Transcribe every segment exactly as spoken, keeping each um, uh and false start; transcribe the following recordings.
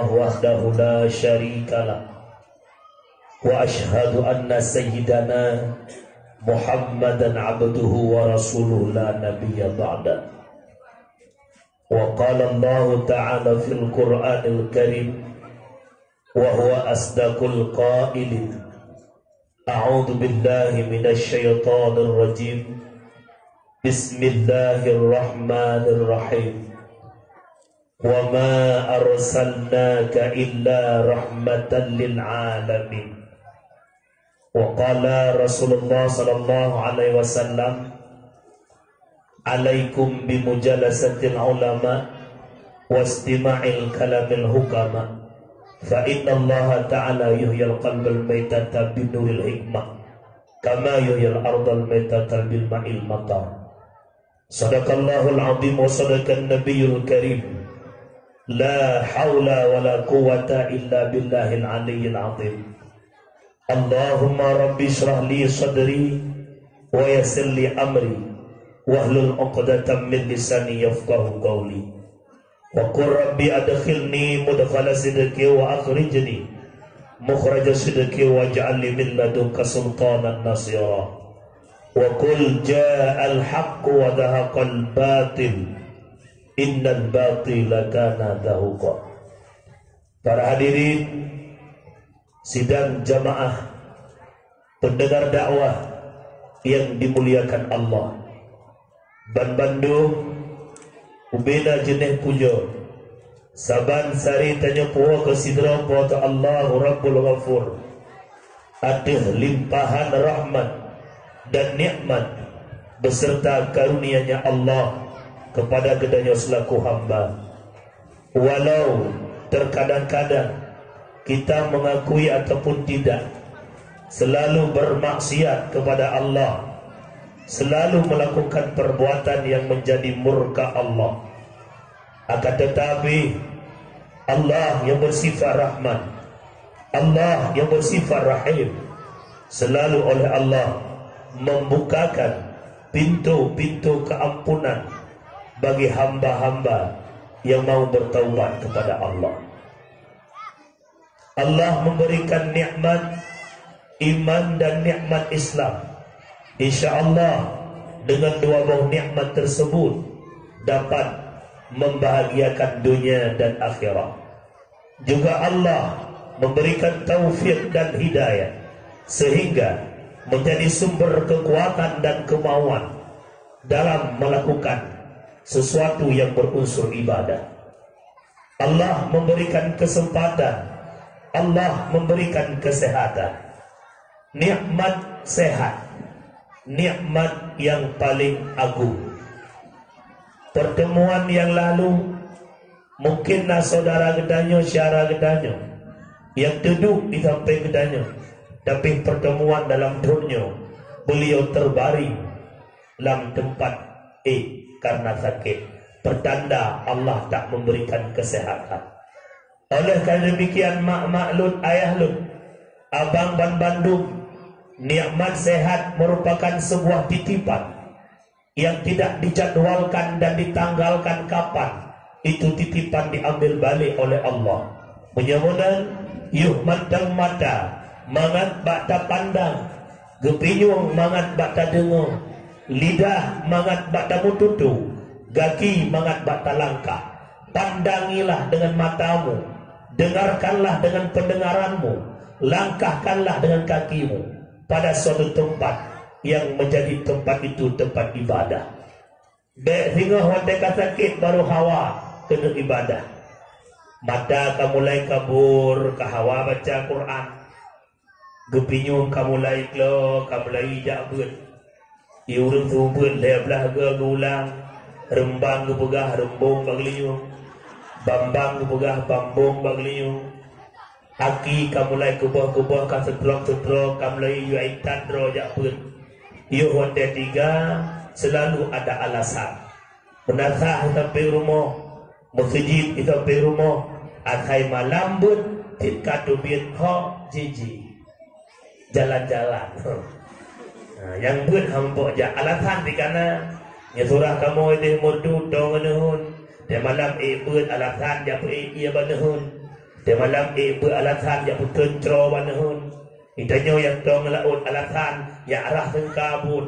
وحده لا شريك له، وأشهد أن سيدنا محمدا عبده ورسوله لا نبي بعده. وقال الله تعالى في القرآن الكريم، وهو أصدق القائلين: أعوذ بالله من الشيطان الرجيم. بسم الله الرحمن الرحيم. وما أرسلناك إلا رحمة للعالمين. وقال رسول الله صلى الله عليه وسلم: عليكم بمجالسة العلماء واستماع كلام الحكماء، فإن الله تعالى يحيي القلب الميت بنور الحكمة، كما يحيي الأرض الميتة بالماء المطر. صدق الله العظيم وصدق النبي الكريم. لا حول ولا قوة إلا بالله العلي العظيم. اللهم رب اشرح لي صدري ويسر لي أمري واحلل عقدة من لساني يفقهوا قولي. وقل رب أدخلني مدخل صدق وأخرجني مخرج صدق واجعل لي من لدنك سلطانا نصيرا. وقل جاء الحق وزهق الباطل إن الباطل كان زهوقا. Para hadirin sidang jamaah pendengar dakwah yang dimuliakan Allah, banbandum ubena jeuneh pujoe, saban sari tanyoe puwoe keu sidroe Po teu Allahu Rabbul Ghafur ateueh limpahan rahmat dan nikmat beserta karunia-Nya Allah kepada geutanyoe selaku hamba. Walau terkadang-kadang kita mengakui ataupun tidak, selalu bermaksiat kepada Allah, selalu melakukan perbuatan yang menjadi murka Allah. Akan tetapi, Allah yang bersifat Rahman, Allah yang bersifat Rahim, selalu oleh Allah membukakan pintu-pintu keampunan bagi hamba-hamba yang mau bertaubat kepada Allah. Allah memberikan nikmat iman dan nikmat Islam. Insya Allah, dengan dua boh nikmat tersebut dapat membahagiakan dunia dan akhirat. Juga Allah memberikan taufik dan hidayah sehingga menjadi sumber kekuatan dan kemauan dalam melakukan sesuatu yang berunsur ibadah. Allah memberikan kesempatan, Allah memberikan kesehatan. Nikmat sehat, nikmat yang paling agung. Pertemuan yang lalu, mungkin na saudara geutanyoe, syedara geutanyoe yang teuduek di sampéng geutanyoe, tapi pertemuan dalam thôn nyoe beliau terbaring lam teumpat ék karena sakét, pertanda Allah tak memberikan kesehatan. Oleh karena demikian, mak-mak lôn, ayah lôn, abang banbandum, nikmat sehat merupakan sebuah titipan yang tidak dijadwalkan dan ditanggalkan kapan itu titipan diambil balik oleh Allah. Meunyoe meunan, yôh mantong mata mangat bak tapandang, geupinyueng mangat bak tadeungoe, lidah mangat bak tameututoe, gaki mangat bak talangkah. Pandangilah dengan matamu, dengarkanlah dengan pendengaranmu, langkahkanlah dengan kakimu pada suatu tempat yang menjadi tempat itu tempat ibadah. Bék singoh watée ka sakét barô hawa keuneuk ibadah. Mata ka mulai kabur keu hawa baca Quran. Geupinyueng ka mulai klo, ka mulai jak beuet. Di ureuëng seumeubeuet lhée blaih goe geuulang, reumbang geupeugah reumbong bak geulinyueng, bambang geupeugah bambong bak geulinyueng. Aki ka mulai keuboh-keuboh, ka seutrok-seutrok, ka mulai yue intat droe jak beuet. Yoh watée tiga, seulalu ada alasan. Meunasah sampai rumoh, meuseujid di sampéng rumoh, asai malam beuet cit ka teubiet hok jiji. Jalan-jalan. Ha, nyang beuet hambok jak alasan dikana. Nyesurah kamoe deh murdu tong neuhun. Teumalam ék beuet alasan jak peuék ié baneuhun. Teumalam ék beuet alasan jak peuteun cro baneuheun. Geutanyoe nyang tong laôt alasan jak rhah seungka buet.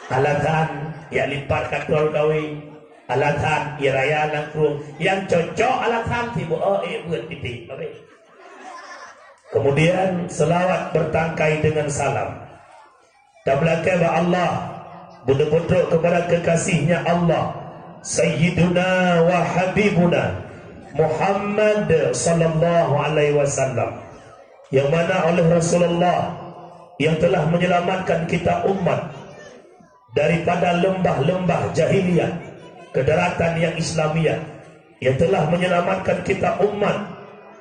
Alasan jak lipat katol kawé. Alasan jak raya nangkrueng. Nyang cocok alasan sibuk ék beuet titik. Kemudian selawat bertangkai dengan salam. Tameulakée bak Allah, beudôh-beudôh kepada kekasihnya Allah, Sayyiduna wa Habibuna Muhammad sallallahu alaihi wasallam, yang mana oleh Rasulullah yang telah menyelamatkan kita umat daripada lembah-lembah jahiliyah ke daratan yang Islamiah, yang telah menyelamatkan kita umat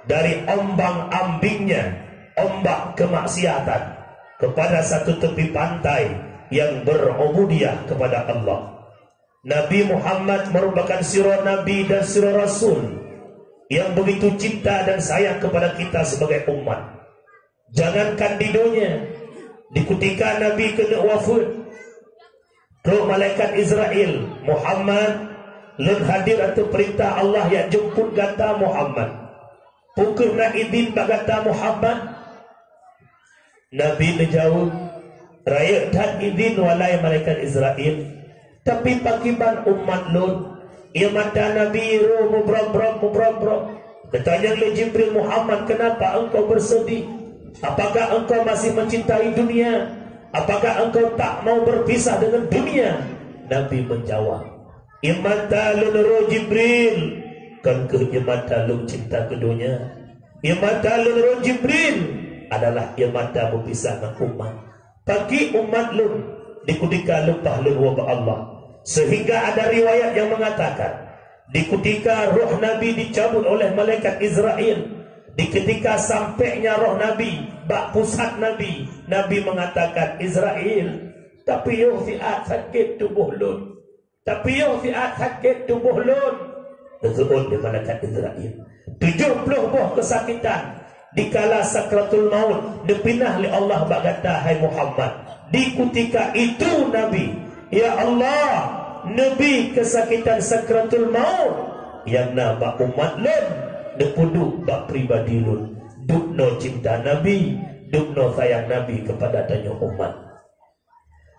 dari ombang-ambingnya ombak kemaksiatan kepada satu tepi pantai yang berubudiyah kepada Allah. Nabi Muhammad merupakan sirah Nabi dan sirah Rasul yang begitu cinta dan sayang kepada kita sebagai umat. Jangankan di donya, di kutika Nabi keuneuk wafeuet, trok malaikat Israel, "Muhammad, lôn hadir ateueh peurintah Allah jak jemput gata Muhammad. Peu kheueh na idhin bak gata Muhammad?" Nabi neujaweueb, "Rayeuk that idhin, wahai malaikat Israel, tapi pakiban umat lôn?" Ié mata Nabi roh mubrom-brom, mubrom-brom. Geutanyong lé Jibril, "Muhammad, kenapa engkau bersedih? Apakah engkau masih mencintai dunia? Apakah engkau tak mau berpisah dengan dunia?" Nabi menjawab, "Ié mata lôn roh Jibril, kon kheueh ié mata lôn cinta keu donya. Ié mata lôn roh Jibril adalah ié mata beupisah ngon umat. Pakri umat lôn di kutika leupah lôn woe bak Allah." Sehingga ada riwayat yang mengatakan, di kutika roh Nabi dicabut oleh malaikat Israel, di ketika sampainya roh Nabi bak pusat Nabi, Nabi mengatakan, "Israel, tapi yoh siat sakét tuboh lôn." Tapi yoh siat sakét tuboh lôn. Teuseuôt lé malaikat Israel. Tujoh ploh boh keusakitan dikala sakratul maut neupinah lé Allah bak gata, hai Muhammad. Di kutika itu Nabi, "Ya Allah, neubi keusakitan sakratul maut nyang na bak umat lôn, neupeuduek bak pribadi lôn." Dubnoe cinta Nabi, dubnoe sayang Nabi kepada tanyoe umat.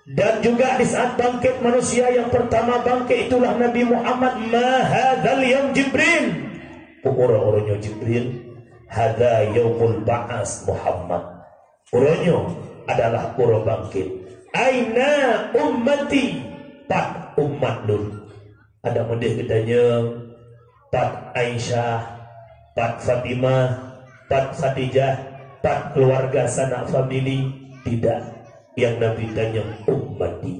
Dan juga di saat bangkit manusia yang pertama bangkit itulah Nabi Muhammad, "Ma hadzal yaum Jibril?" Uroe-uroe nyoe Jibril, "Hadza yaumul ba'as Muhammad." Uroe nyoe adalah uroe bangkit. "Aina ummati?" Pat umat lôn? Ada meudeh geutanyong, pat Aisyah, pat Fatimah, pat Khadijah, pat keluarga sanak famili? Tidak. Yang Nabi tanyong ummati.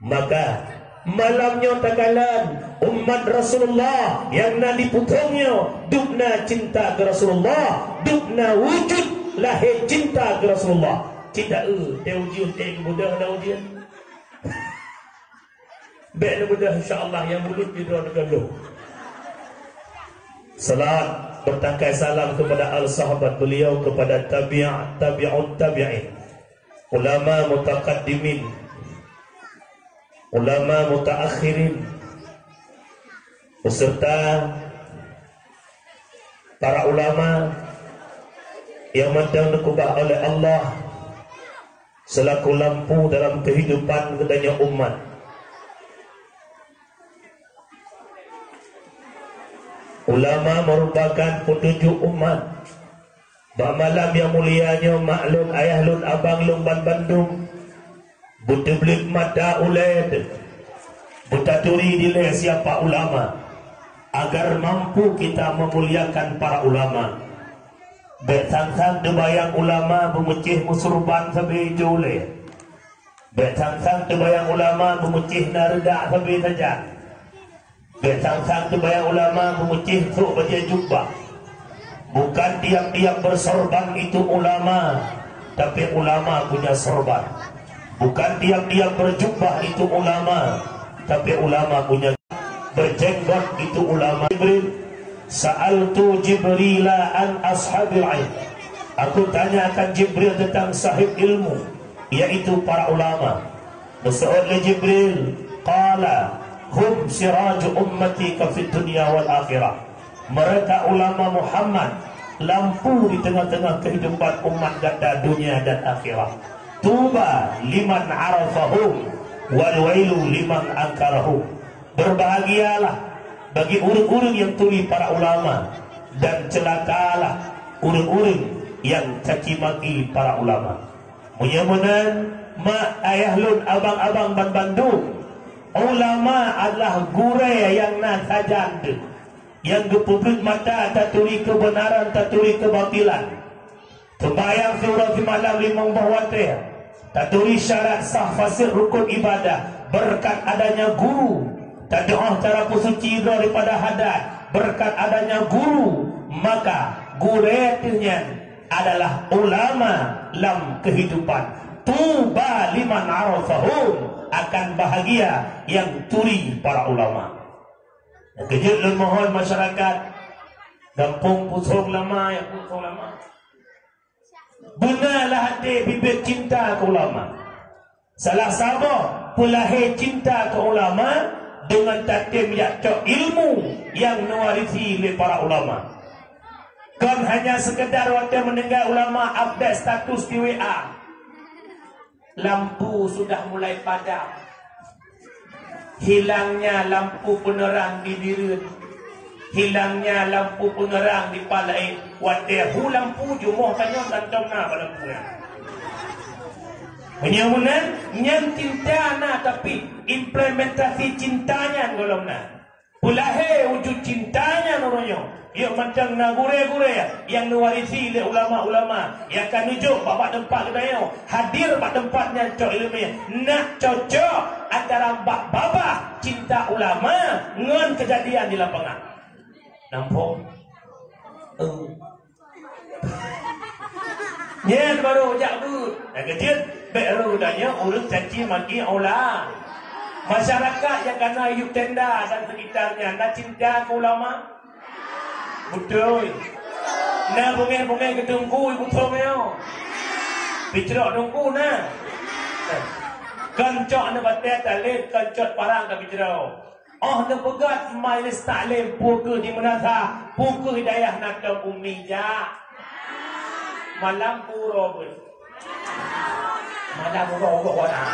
Maka malam nyoe takalon umat Rasulullah nyang na di puthong nyoe dubna cinta keu Rasulullah, dubna wujud lahé cinta keu Rasulullah. Cit taeu teuh ujeuen, teuh mudah na ujeuen. Bék neubeudôh, insya Allah, nyang bulut jidroe neukalon. Salam bertangkai salam kepada al sahabat beliau, kepada tabi'at, tabi'ut tabi'in, ulama mutaqaddimin, ulama mutaakhirin, beserta para ulama yang mantong dikeubah oleh Allah selaku lampu dalam kehidupan geutanyoe umat. Ulama merupakan petunjuk umat. Bak malam nyang mulia nyoe, mak lôn, ayah lôn, abang lôn banmandum beuteubleuet mata ulée, beutaturi dilée siapa ulama, agar mampu kita memuliakan para ulama. Bék sang-sang teubayang ulama beumeucéh meusurban sabe ijô ulée. Bék sang-sang teubayang ulama beumeucéh na reudak sabe sajan. Bék sang-sang teubayang ulama beumeucéh sôk bajée jubah. Bukan tiap-tiap bersorban itu ulama, tapi ulama punya sorban. Bukan tiap-tiap berjubah itu ulama, tapi ulama punya berjenggot itu ulama. Jibril, "Sa'altu Jibrila an ashabil ilm." Aku tanyakan Jibril tentang sahib ilmu, yaitu para ulama. Geuseuôt lé Jibril, qala, "Hum siraju ummati ka fid dunya wal akhirah." Mereka ulama Muhammad, lampu di tengah-tengah kehidupan umat gata dunia dan akhirat. Tuba liman arafahum, wal wailu liman angkarahum. Berbahagialah bagi ureuëng-ureuëng yang turi para ulama, dan celakalah ureuëng-ureuëng yang caci maki para ulama. Meunyoe meunan, mak ayah lôn, abang-abang ban bandum, ulama adalah gurée nyang na sajan deuh, nyang geupeubuet mata taturi keubeunaran, taturi keubatilan. Seumbahyang siuroe simalam limong boh watée, taturi syarat sah fasid rukun ibadah, berkat adanya guru, tadoa cara peusuci droe daripada hadat, berkat adanya guru, maka gurée teuh nyan adalah ulama lam kehidupan. Tuba liman arafahum, akan bahagia yang turi para ulama. Nyang keujeuet lôn mohon masyarakat gampông Pusong Lama, nyang Pusong Lama, beuna lah até bibit cinta keu ulama. Salah saboh peulahé cinta keu ulama deungon tatem jak cok ilmu nyang neuwarisi lé para ulama. Kon hanya sekedar watée meuninggai ulama update status di W A. Lampu sudah mulai padam. Hilangnya lampu penerang di Bireuen. Hilangnya lampu penerang di Palaén. Watée hu lampu, jumoh tanyoe tantom na bak lampu nyan. Meunyoe meunan, nyan cinta na, tapi implementasi cinta nyan gohlom na. Peulahé wujud cinta nyan uroe nyoe. Yôh mantong na gurée-gurée nyang neuwarisi lé ulama-ulama nyang ka neujok bak, bak teumpat geutanyoe, hadir bak teumpat nyan cok ileumèe. Nak cocok antara bak babah cinta ulama ngon keujadian di lapangan. Nampak? Eh. Nyan baru jak beuet. Nyang keujeuet, bék rôh tanyoe ureuëng caci maki ula. Masyarakat nyang kana yup tenda dan sekitarnya na cinta keu ulama? Beutôi. Na bungéh-bungéh geuteungku i Pusong nyoe? Picrok teungku na? Kon cok neubatée talét, kon cot parang ka picrok. Óh neupeugöt majlis taklim, peue keuh di meunasah, peue keuh di dayah na tom umi jak. Malam puro beuet. Malam uroe-uroe wana.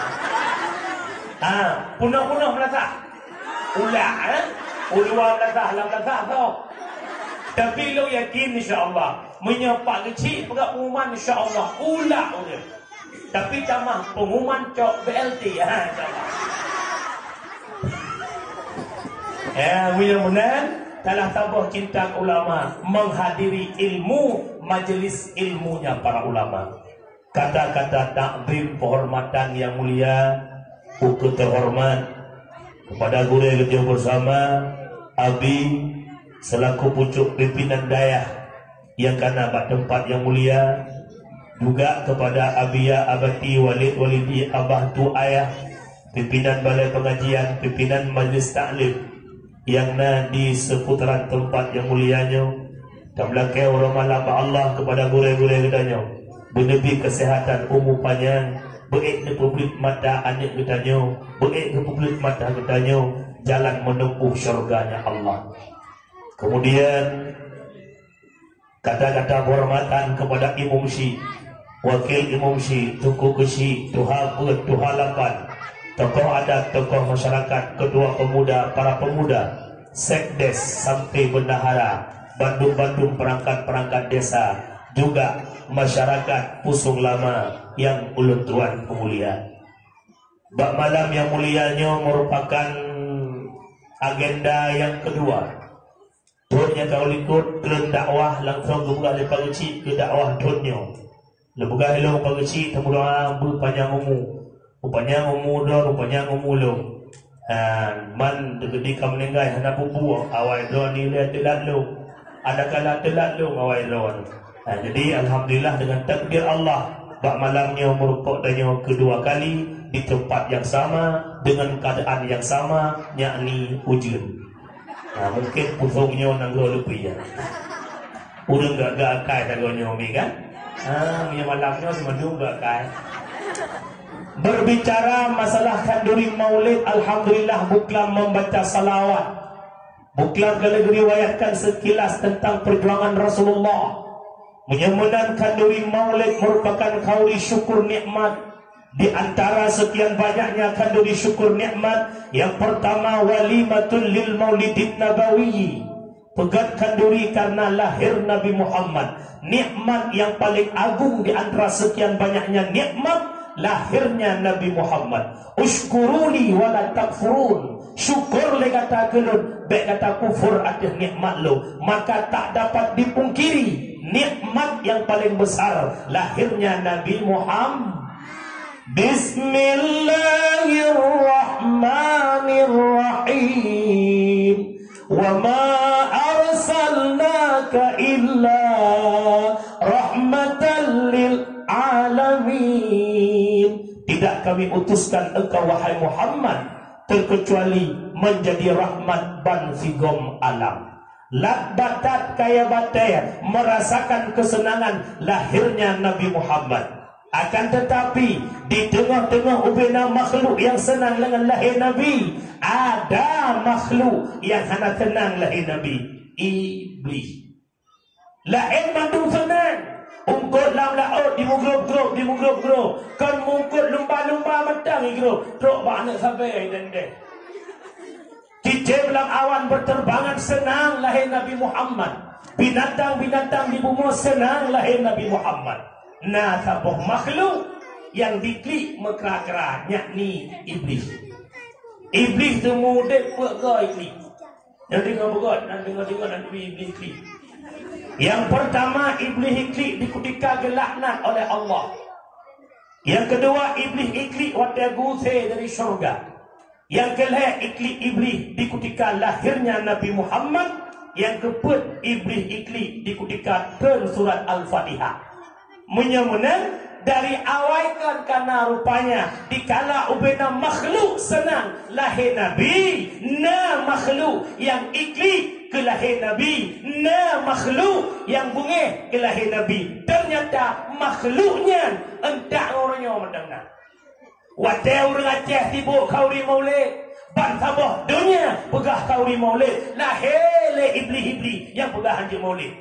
Ha, punoh-punoh meunasah. Ulak, eh? Uluwa meunasah, lam meunasah, sok. Tapi lôn yakin, insya Allah, meunyoe Pak Geuchik peugah pengumuman, insya Allah, ulak ureuëng. Tapi tamah pengumuman cok B L T, ha, insya Allah. Eh, meunyoe meunan, salah saboh cinta ulama, menghadiri ilmu, majelis ilmunya para ulama. Kata-kata takzim penghormatan yang mulia, ukeue teuhormat kepada gurée geutanyoe bersama, Abi selaku pucuk pimpinan dayah nyang kana bak teumpat nyang mulia, juga kepada Abiya Abati Walid Walidi Abah Tu Ayah, pimpinan balai pengajian, pimpinan majlis taklim nyang na di seputaran teumpat nyang mulia nyoe. Tameulakée uroe malam bak Allah kepada gurée-gurée geutanyoe, beuneubi keuseuhatan umu panyang, beuék neupeubeuet mata aneuëk geutanyoe, beuék neupeubeuet mata geutanyoe jalan meuneupuh syurganya Allah. Kemudian, kata-kata penghormatan kepada Imum Syik, Wakil Imum Syik, Teungku Keuchik, Tuha Peuet, Tuha Lapan, tokoh adat, tokoh masyarakat, ketua pemuda, para pemuda, sekdes sampai bendahara, bandum-bandum perangkat-perangkat desa, juga masyarakat Pusong Lama yang ulôn tuan peumulia. Bak malam nyang mulia nyoe merupakan agenda nyang keudua. Thon nyang ka likot keuleuen dakwah langsong geupeugah lé Pak Geuchik keu dakwah thon nyoe. Leupeugah ilong Pak Geuchik, tameudoa beupanyang umu. Beupanyang umu droe, beupanyang umu lôn. Ha, man teukeudi ka meuninggai hana peue-peue, awai droe nilai teulat lôn. Adakala teulat lôn awai droe. Ha, jadi alhamdulillah dengan takdir Allah, bak malam nyoe meureumpok tanyoe keudua kali di teumpat nyang sama dengan keuadaan nyang sama, yakni ujeuen. Ha, mungkin Pusong nyoe nanggroe leupie ya. Ureuëng gak-gak akai sagoe nyoe mi kan? Ha, meunyoe malam nyoe si mandum gak akai. Berbicara masalah khanduri maulid, alhamdulillah buklam membaca salawat. Buklam ka lheueh riwayatkan sekilas tentang perjuangan Rasulullah. Meunyoe meunan khanduri maulid merupakan khanduri syukur nikmat. Di antara sekian banyaknya khanduri syukur nikmat, yang pertama walimatul lil maulidin nabawi. Peugöt khanduri karena lahir Nabi Muhammad. Nikmat yang paling agung di antara sekian banyaknya nikmat, lahirnya Nabi Muhammad. Usykuruli wala takfurun. Syukur lé gata keu lôn, bék gata kufur ateueh nikmat lôn. Maka tak dapat dipungkiri nikmat yang paling besar, lahirnya Nabi Muhammad. Bismillahirrahmanirrahim. Wa ma arsalnaka illa rahmatan lil alamin. Tidak kami utuskan engkau, wahai Muhammad, terkecuali menjadi rahmat ban sigom alam. Lat batat kaya batée merasakan kesenangan lahirnya Nabi Muhammad. Akan tetapi, di teungoh-teungoh ubena makhluk nyang seunang deungon lahé Nabi, ada makhluk nyang hana seunang lahé Nabi, Iblih. Laén mandum seunang, eungkot lam laôt dimeugrôb-grôb, dimeugrôb-grôb, kon meungkot lumba-lumba mantong igrôb, trok bak aneuk sabe idendeh. Cicém lam awan berterbangan seunang lahé Nabi Muhammad. Binatang-binatang di bumoe seunang lahé Nabi Muhammad. Na saboh makhluk nyang diklik meukra-kra, yakni Iblih. Iblih teuma udeb peuet goe iklik. Nyang deungoe beugöt, nyang deungoe-deungoe dan Iblih iklik. Yang pertama, Iblih iklik di kutika geulaknat oleh Allah. Yang kedua, Iblih iklik watée geuusé dari syurga. Nyang keu lhée iklik Iblih di kutika lahirnya Nabi Muhammad, nyang keu peuet Iblih iklik di kutika treun surat Al-Fatihah. Meunyoe meunan, dari awai kon kana rupanya dikala ubena makhluk seunang lahé Nabi, na makhluk nyang iklik keu lahé Nabi, na makhluk nyang beungéh keu lahé Nabi. Ternyata makhluk nyan euntak ngon uroe nyoe mantong na. Watée ureuëng Aceh sibok khanduri maulid, ban saboh donya peugah khanduri maulid, lahé lé iblih-iblih nyang peugah hanjeuet maulid.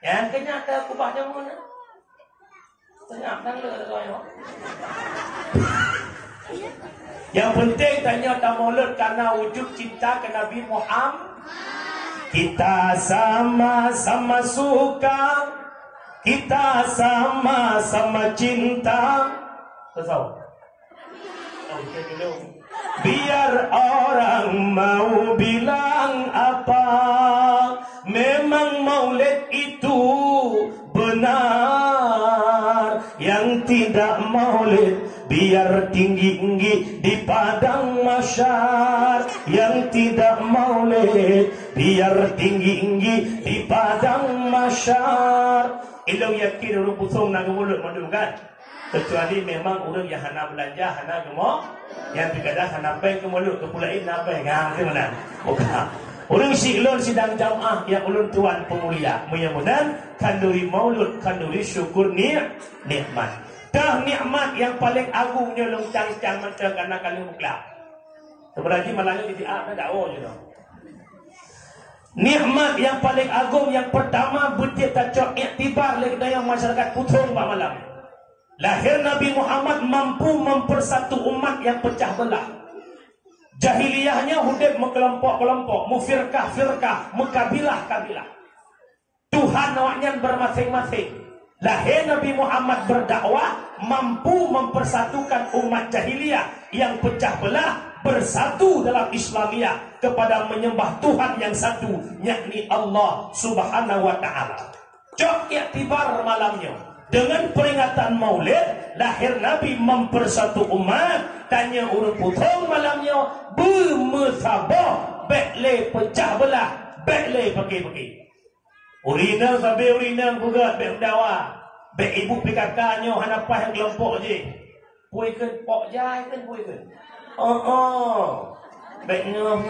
Nyang keunyata kubah jameun nyan. Seungab sang le kata nyoe. Yang penting tanyoe tamaulud karena wujud cinta ke Nabi Muhammad. Kita sama-sama suka, kita sama-sama cinta. Tasawuf. Biar orang mau bilang apa, memang maulid itu benar. Yang tidak maulid, biar tinggi-tinggi di padang mahsyar. Yang tidak maulid, biar tinggi-tinggi di padang mahsyar. Ilong yakin ureuëng pusong na geumulut mandum kan? Kecuali memang ureuëng nyang hana beulanja, hana geumo, nyang teugadang hana péng keu mulod, keu peue laén na péng, ha, tu meunan. Buka. Ureuëng siklon sidang jamaah nyang ulôn tuan peumulia. Meunyoe meunan, khanduri maulud, khanduri syukur ni-, nikmat. Tah nikmat nyang paleng agung nyoe lôn cang-cang mantong kana kali muklak. Sebenarnya malam ni di A na dakwah je tu. Nikmat nyang paleng agung nyang pertama beutiek tacok iktibar lé geutanyoe masyarakat Puthong bak malam. Lahé Nabi Muhammad mampu mempersatu umat nyang peucah beulah. Jahiliyah nyoe udeb meukelompok-kelompok, meufirkah-firkah, meukabilah-kabilah. Tuhan awaknyan bermasing-masing. Lahé Nabi Muhammad berdakwah mampu mempersatukan umat jahiliyah nyang peucah beulah bersatu dalam Islamiyah kepada menyembah Tuhan nyang satu, yakni Allah Subhanahu wa Ta'ala. Cok iktibar malam nyoe. Dengan peringatan Maulid, lahé Nabi mempersatu umat, tanyoe ureuëng Puthong malam nyoe beumeusaboh, bék lé peucah beulah, bék lé peuki-peuki. Ureuëng inong sabe ureuëng inong peugah bék meudawa, bék ibu P K K nyoe hana paih ngon keulompok jih. Pui kheun pok jai kheun pui kheun. Oh oh. Bék nyoe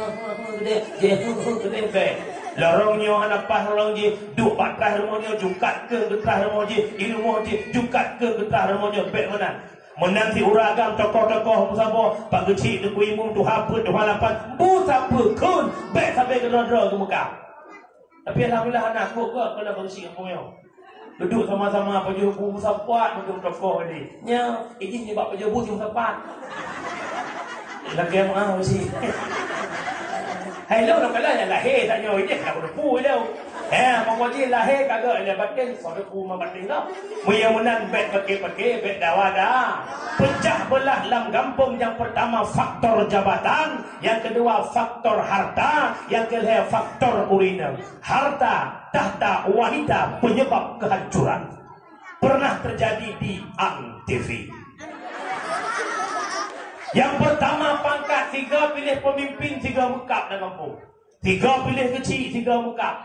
geude, geude bék. Lorong nyoe hana paih lorong jih, duek bak traih rumoh nyoe, jukat kheun keu traih rumoh jih, di rumoh jih, jukat kheun keu traih rumoh nyoe, bék meunan. Meunan si ureueng agam tokoh-tokoh meusaboh, Pak Geuchik, Teungku Imum, Tuha Peuet, Tuha Lapan, meusapeue kheun, bèk sabe keudroe-droe keu Meukah. Tapi alhamdulillah, aneuk kuk geuh keuneuk beureusi kampung nyoe. Duduek sama-sama pajoh bu meusapat, pajoh tokoh tadi. Nyoe, idin nibak pajoh bu meusapat. Lagèe meuah beusi. Hai lo, lo kala nyang lahé tanyoe idin ka beureupu lo. He, pokok jih lahé ka geuh, ilèe baten, soe ku ma baten lo. Meunyoe meunan bèk paké-paké, bèk dawa-dawa. Pecah belah lam gampông, nyang pertama faktor jabatan, nyang keudua faktor harta, nyang keulhèe faktor ureueng inong. Harta, tahta, wanita penyebab kehancuran. Pernah terjadi di Antv. Nyang pertama pangkat, sigoe piléh peumimpin, sigoe meukab lam gampông. Sigoe piléh keuchik, sigoe meukab.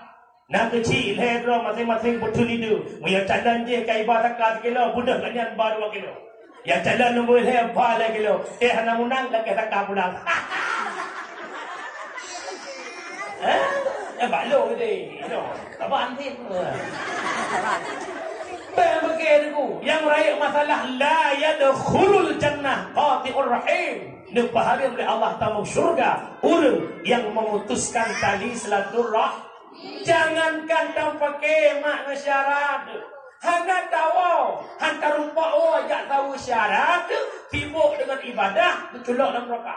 Na keuchik lhèe droe, maséng-maséng peuteun ideh. Meunyoe calon jih ka iba saka sikilo, beudôh lagèe nyan ba dua kilo. Nyang calon nombor lhèe ba lhèe kilo. Eh, hana meunang, lakèe saka pulang. Eh, eh, bak lôn geude. Inoe, saban cit. Bèk meuke, Teungku. Nyang rayeuk masalah, la yadkhulul jannah qati'ur rahim. Neupeuhareuem lé Allah tamong syeuruga ureueng nyang memutuskan tali silaturah-, jangankan tapaké mak ngon syarat. Hana tawoe, han tarumpok woe jak saweue syarat, sibok deungon ibadah, geuculok lam neuraka.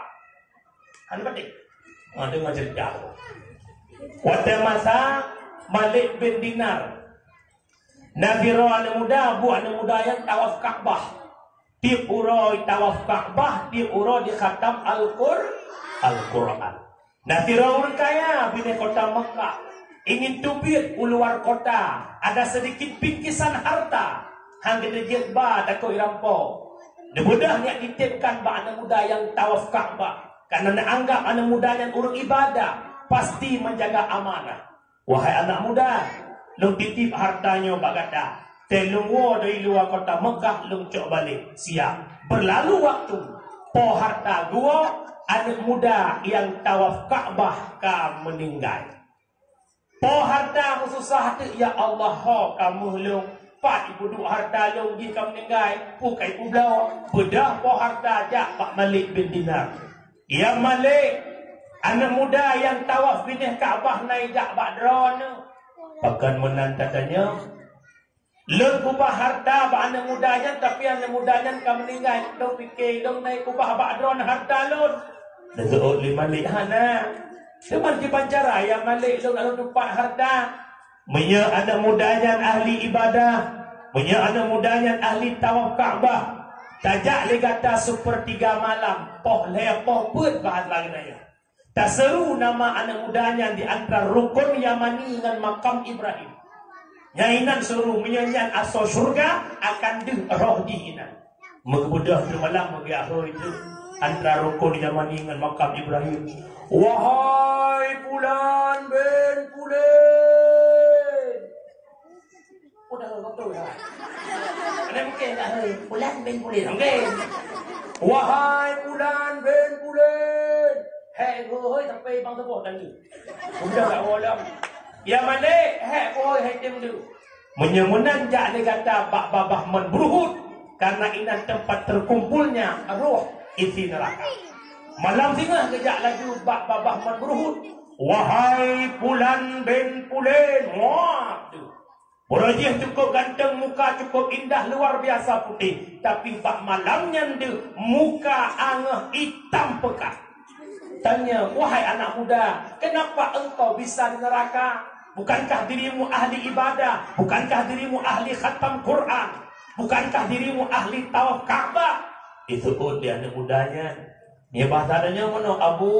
Hana patéh. Ha, deungon ceurita. Watèe masa Malik bin Dinar, na sidroe aneuk muda, buet aneuk muda nyan tawaf Ka'bah. Tiep uroe tawaf Ka'bah, tiep uroe jikhatam Al-Qur-, Al-Qur'an. Na sidroe ureueng kaya binéh kota Meukah, ingin teubiet u luwa kota, ada sedikit bingkisan harta, han geuneuk jeuet ba, takot jirampok. Neubeudôh nyan jitiepkan bak aneuk muda nyang tawaf Ka'bah, karena neuanggap aneuk muda nyan ureueng ibadah, pasti menjaga amanah. "Wahai aneuk muda, lôn titip harta nyoe bak gata. Teuh lôn woe dari luwa kota Meukah, lôn cok balek." Siap. Berlalu waktu, po harta geuwoe, aneuk muda nyang tawaf Ka'bah ka meuninggai. Po harta meususah teuk, "Ya Allah, ho ka meuh lôn. Pat ipeuduek harta lôn jih ka meuninggai, peue ka ipeubloe?" Beudôh po harta jak bak Malik bin Dinar. "Ya Malik, aneuk muda nyang tawaf binéh Ka'bah na ijak bak droeneuh." "Pakon meunan tatanyong?" "Lôn kubah harta bak aneuk muda nyan, tapi aneuk muda nyan ka meuninggai. Lôn pike lôn na ikeubah bak droeneuh harta lôn." Neuseuôt lé Malik, "Hana. Teuma kiban cara, ya Malik, lôn aneuk tupat harta?" "Meunyoe aneuk muda nyan ahli ibadah, meunyoe aneuk muda nyan ahli tawaf Ka'bah, tajak lé gata sepertiga malam, poh lhèe poh peuet bahasa geutanyoe. Taseuru nama aneuk muda nyan di antara rukon Yamani ngon makam Ibrahim. Nyan inan seuru, meunyoe nyan asoe syeuruga, akan deuh roh jih inan." Meubeudôh teumalam meugeujak hôi teuk antara rukon Yamani ngon makam Ibrahim. "Wahai Pulan bin Pulan." Udah betul ya. Ada mungkin tak hôi. Pulan bin Pulan. Mungkin. "Wahai Pulan bin Pulan." Hei, hôi, sampai bang sepuh tadi. Udah tak boleh. "Ya Malik, hei, hôi, hei, tim tu." Meunyoe meunan jak lé gata bak babah mon beuruhut, karena inan tempat terkumpulnya roh isi neraka. Malam singoh geujak laju bak babah mon beuruhut. "Wahai Pulan bin Pulan." Wah, tu. Uroe jih cukup ganteng, muka cukup indah, luar biasa putih. Tapi bak malam nyan deuh, muka angeuh itam pekat. Tanya, "Wahai anak muda, kenapa engkau bisa di neraka? Bukankah dirimu ahli ibadah? Bukankah dirimu ahli khatam Quran? Bukankah dirimu ahli tawaf Ka'bah?" Disebut di anak mudanya. Nyan bahasa tanyoe meunoe, "Abu,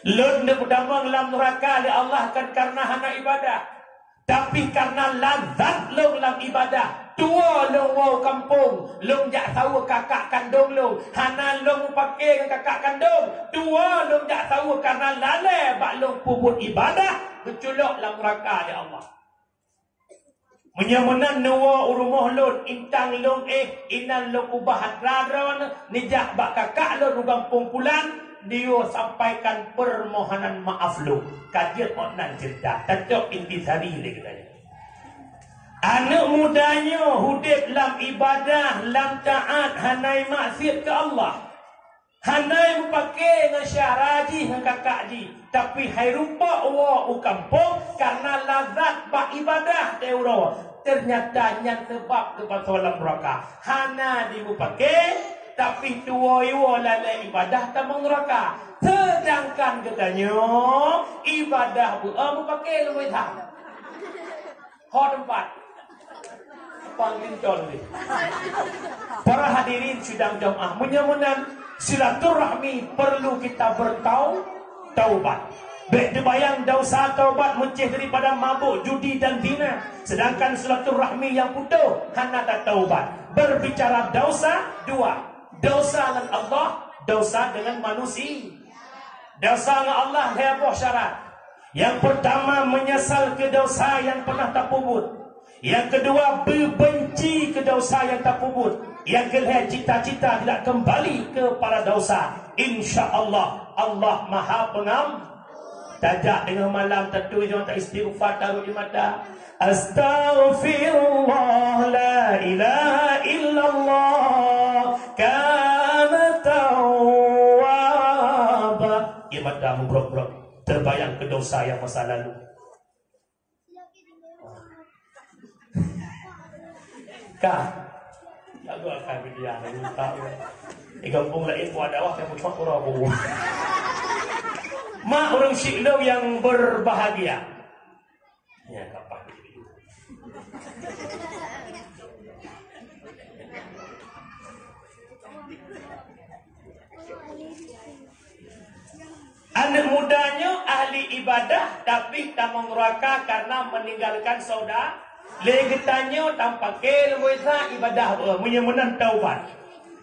lôn neupeutamong lam neuraka lé Allah kon karena hana ibadah. Tapi karena lazat lôn lam ibadah, tuwoe lôn woe u kampong, lôn jak saweue kakak kandong lôn, hana lôn mupake ngon kakak kandong, tuwoe lôn jak saweue karena lalée bak lôn peubuet ibadah, geuculok lam neuraka lé Allah. Meunyoe meunan neuwoe u rumoh lôn, intang lôn éh, inan lôn ubah atra droeneuh, neujak bak kakak lôn u gampông pulan, neuyue sampaikan peumohonan maaf lôn." Ka jeuet ôk nan ceurita, tacok intisari lé geutanyoe. Aneuk muda nyoe udeb lam ibadah, lam taat, hana maksiet keu Allah. Hana mupake ngon syedara jih, ngon kakak jih, tapi hai rumpok woe u kampong karena lazat bak ibadah teuh uroe. Ternyata nyan sabab geupasoe lam neuraka. Hana jimupake, tapi tuwoe-woe lalé ibadah tamong neuraka. Sedangkan geutanyoe ibadah beu mupake lom itam. Ho teumpat. Pang lintong ni. Para hadirin sidang jamaah, meunyoe meunan silaturahmi perlu kita bertau-, taubat. Bèk teubayang dosa taubat meucéh daripada mabuk, judi dan zina, sedangkan silaturahmi nyang putôh hana tataubat. Berbicara dosa, dua. Dosa ngon Allah, dosa dengan manusia. Dosa ngon Allah lhèe boh syarat. Nyang peurtama, meunyeusal keu dosa nyang pernah tapeubuet. Nyang keudua, beubenci keu dosa nyang tapeubuet. Nyang keulhèe, cita-cita tidak kembali kepada dosa. Insya Allah, Allah Maha Pengam-, tajak teungoh malam tatui, jangan ta istighfar, taruh di mata. Astaghfirullah, la ilaha illallah, kana tawwaba. Di mata mubrok-brok. Terbayang ke dosa yang masa lalu. Ka. Lagu akan media, lagu tak. Di kampung lain buat dakwah, yang mutlak kurang bu. Mak ureueng syik lôn yang berbahagia. Ya, kapan? Aneuk muda nyoe ahli ibadah, tapi tamong neuraka karena meninggalkan sauda-, lé geutanyoe tampake lom ibadah, eh, meunyoe meunan taubat.